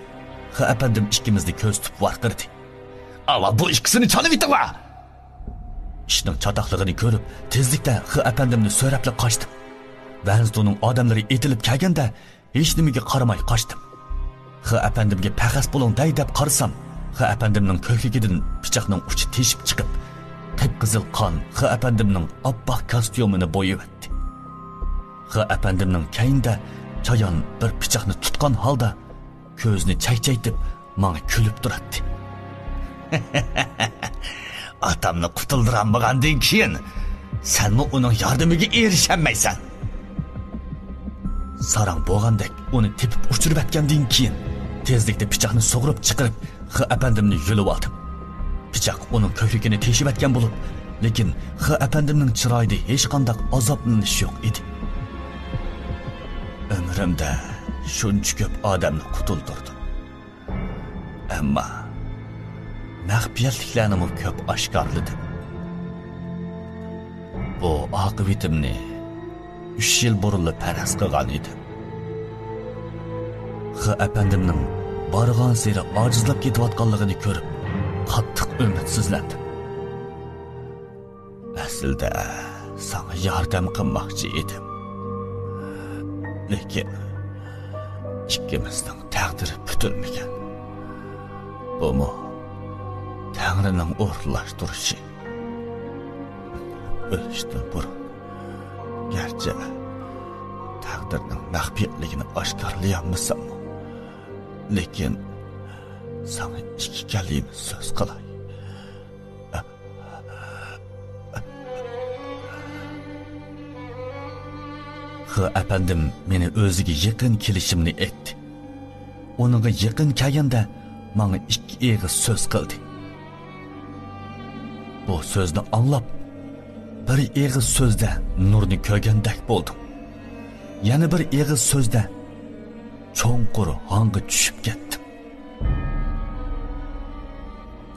خې ئەپەندىم ئىككىمىزنى كۆزىتىپ ۋارقىرىدى. ئاۋا بۇ ئىككىسىنى چانىۋېتىڭلار! ئىشنىڭ چاتاقلىقىنى كۆرۈپ، تېزلىكتە خې ئەپەندىمنى سۆرەپلا قاچتىم. ۋەنزىتۇنىڭ ئادەملىرى ئېتىلىپ كەلگەندە، ھېچنېمىگە قارىماي قاچتىم. خې ئەپەندىمگە پەخەس بولۇڭ دەي دەپ قارىسام، خې ئەپەندىمنىڭ كۆكرىكىدىن پىچاقنىڭ ئۇچى تېشىپ چىقىپ، قىپقىزىل قان خې ئەپەندىمنىڭ ئاپئاق كاستيۇمىنى بويىۋەتتى. خې ئەپەندىمنىڭ كەينىدە چايان بىر پىچاقنى تۇتقان ھالدا كۆزىنى چەكچەيتىپ ماڭا كۈلۈپ تۇراتتى. ئاتامنى قۇتۇلدۇرالمىغاندىن كېيىن، سەنمۇ ئۇنىڭ ياردىمىگە ئېرىشەلمەيسەن. ساراڭ بوغاندەك ئۇنى تېپىپ ئۇچۇرۇۋەتكەندىن كېيىن، تېزلىكتە پىچاقنى سۇغۇرۇپ چىقىرىپ، خې ئەپەندىمنى يۆلۈۋالدىم. پىچاق ئۇنىڭ كۆكرىكىنى تېشىۋەتكەن بولۇپ، لېكىن خې ئەپەندىمنىڭ چىرايىدا ھېچقانداق ئازابلىنىش يوق ئىدى. ئۆمرۈمدە شۇنچە كۆپ ئادەمنى قۇتۇلدۇردۇم. ئەمما مەخپىيەتلىكلەرنىمۇ كۆپ ئاشكارىلىدىم. بۇ ئاقىۋىتىمنى ئۈچ يىل بۇرۇنلا پەرەز قىلغان ئىدىم. خې ئەپەندىمنىڭ بارغانسېرى ئاجىزلاپ كېتىۋاتقانلىقىنى كۆرۈپ، قاتتىق ئۈمىدسىزلەندىم. ئەسلىدە ساڭا ياردەم قىلماقچى ئىدىم. لېكىن ئىككىمىزنىڭ تەقدىرى پۈتۈلمىگەن. بۇمۇ تەڭرىنىڭ ئورۇنلاشتۇرۇشى. ئۆلۈشتىن بۇرۇن، گەرچە تەقدىرنىڭ مەخپىيەتلىكىنى ئاشكارىلىيالمىساممۇ، لېكىن ساڭا ئىككى كەلىمە سۆز قىلاي. خې ئەپەندىم مېنى ئۆزىگە يېقىن كېلىشىمنى ئېيتتى. ئۇنىڭغا يېقىن كەلگەندە ماڭا ئىككى ئېغىز سۆز قىلدى. بۇ سۆزنى ئاڭلاپ، بىر ئېغىز سۆزدە نۇرنى كۆرگەندەك بولدۇم. يەنە بىر ئېغىز سۆزدە چوڭقۇر ھاڭغا چۈشۈپ كەتتىم.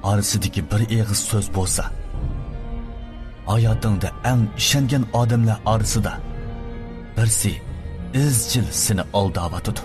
ئارىسىدىكى بىر ئېغىز سۆز بولسا، ھاياتىڭدا ئەڭ ئىشەنگەن ئادەملەر ئارىسىدا بىرسى ئىزچىل سېنى ئالداۋاتىدۇ.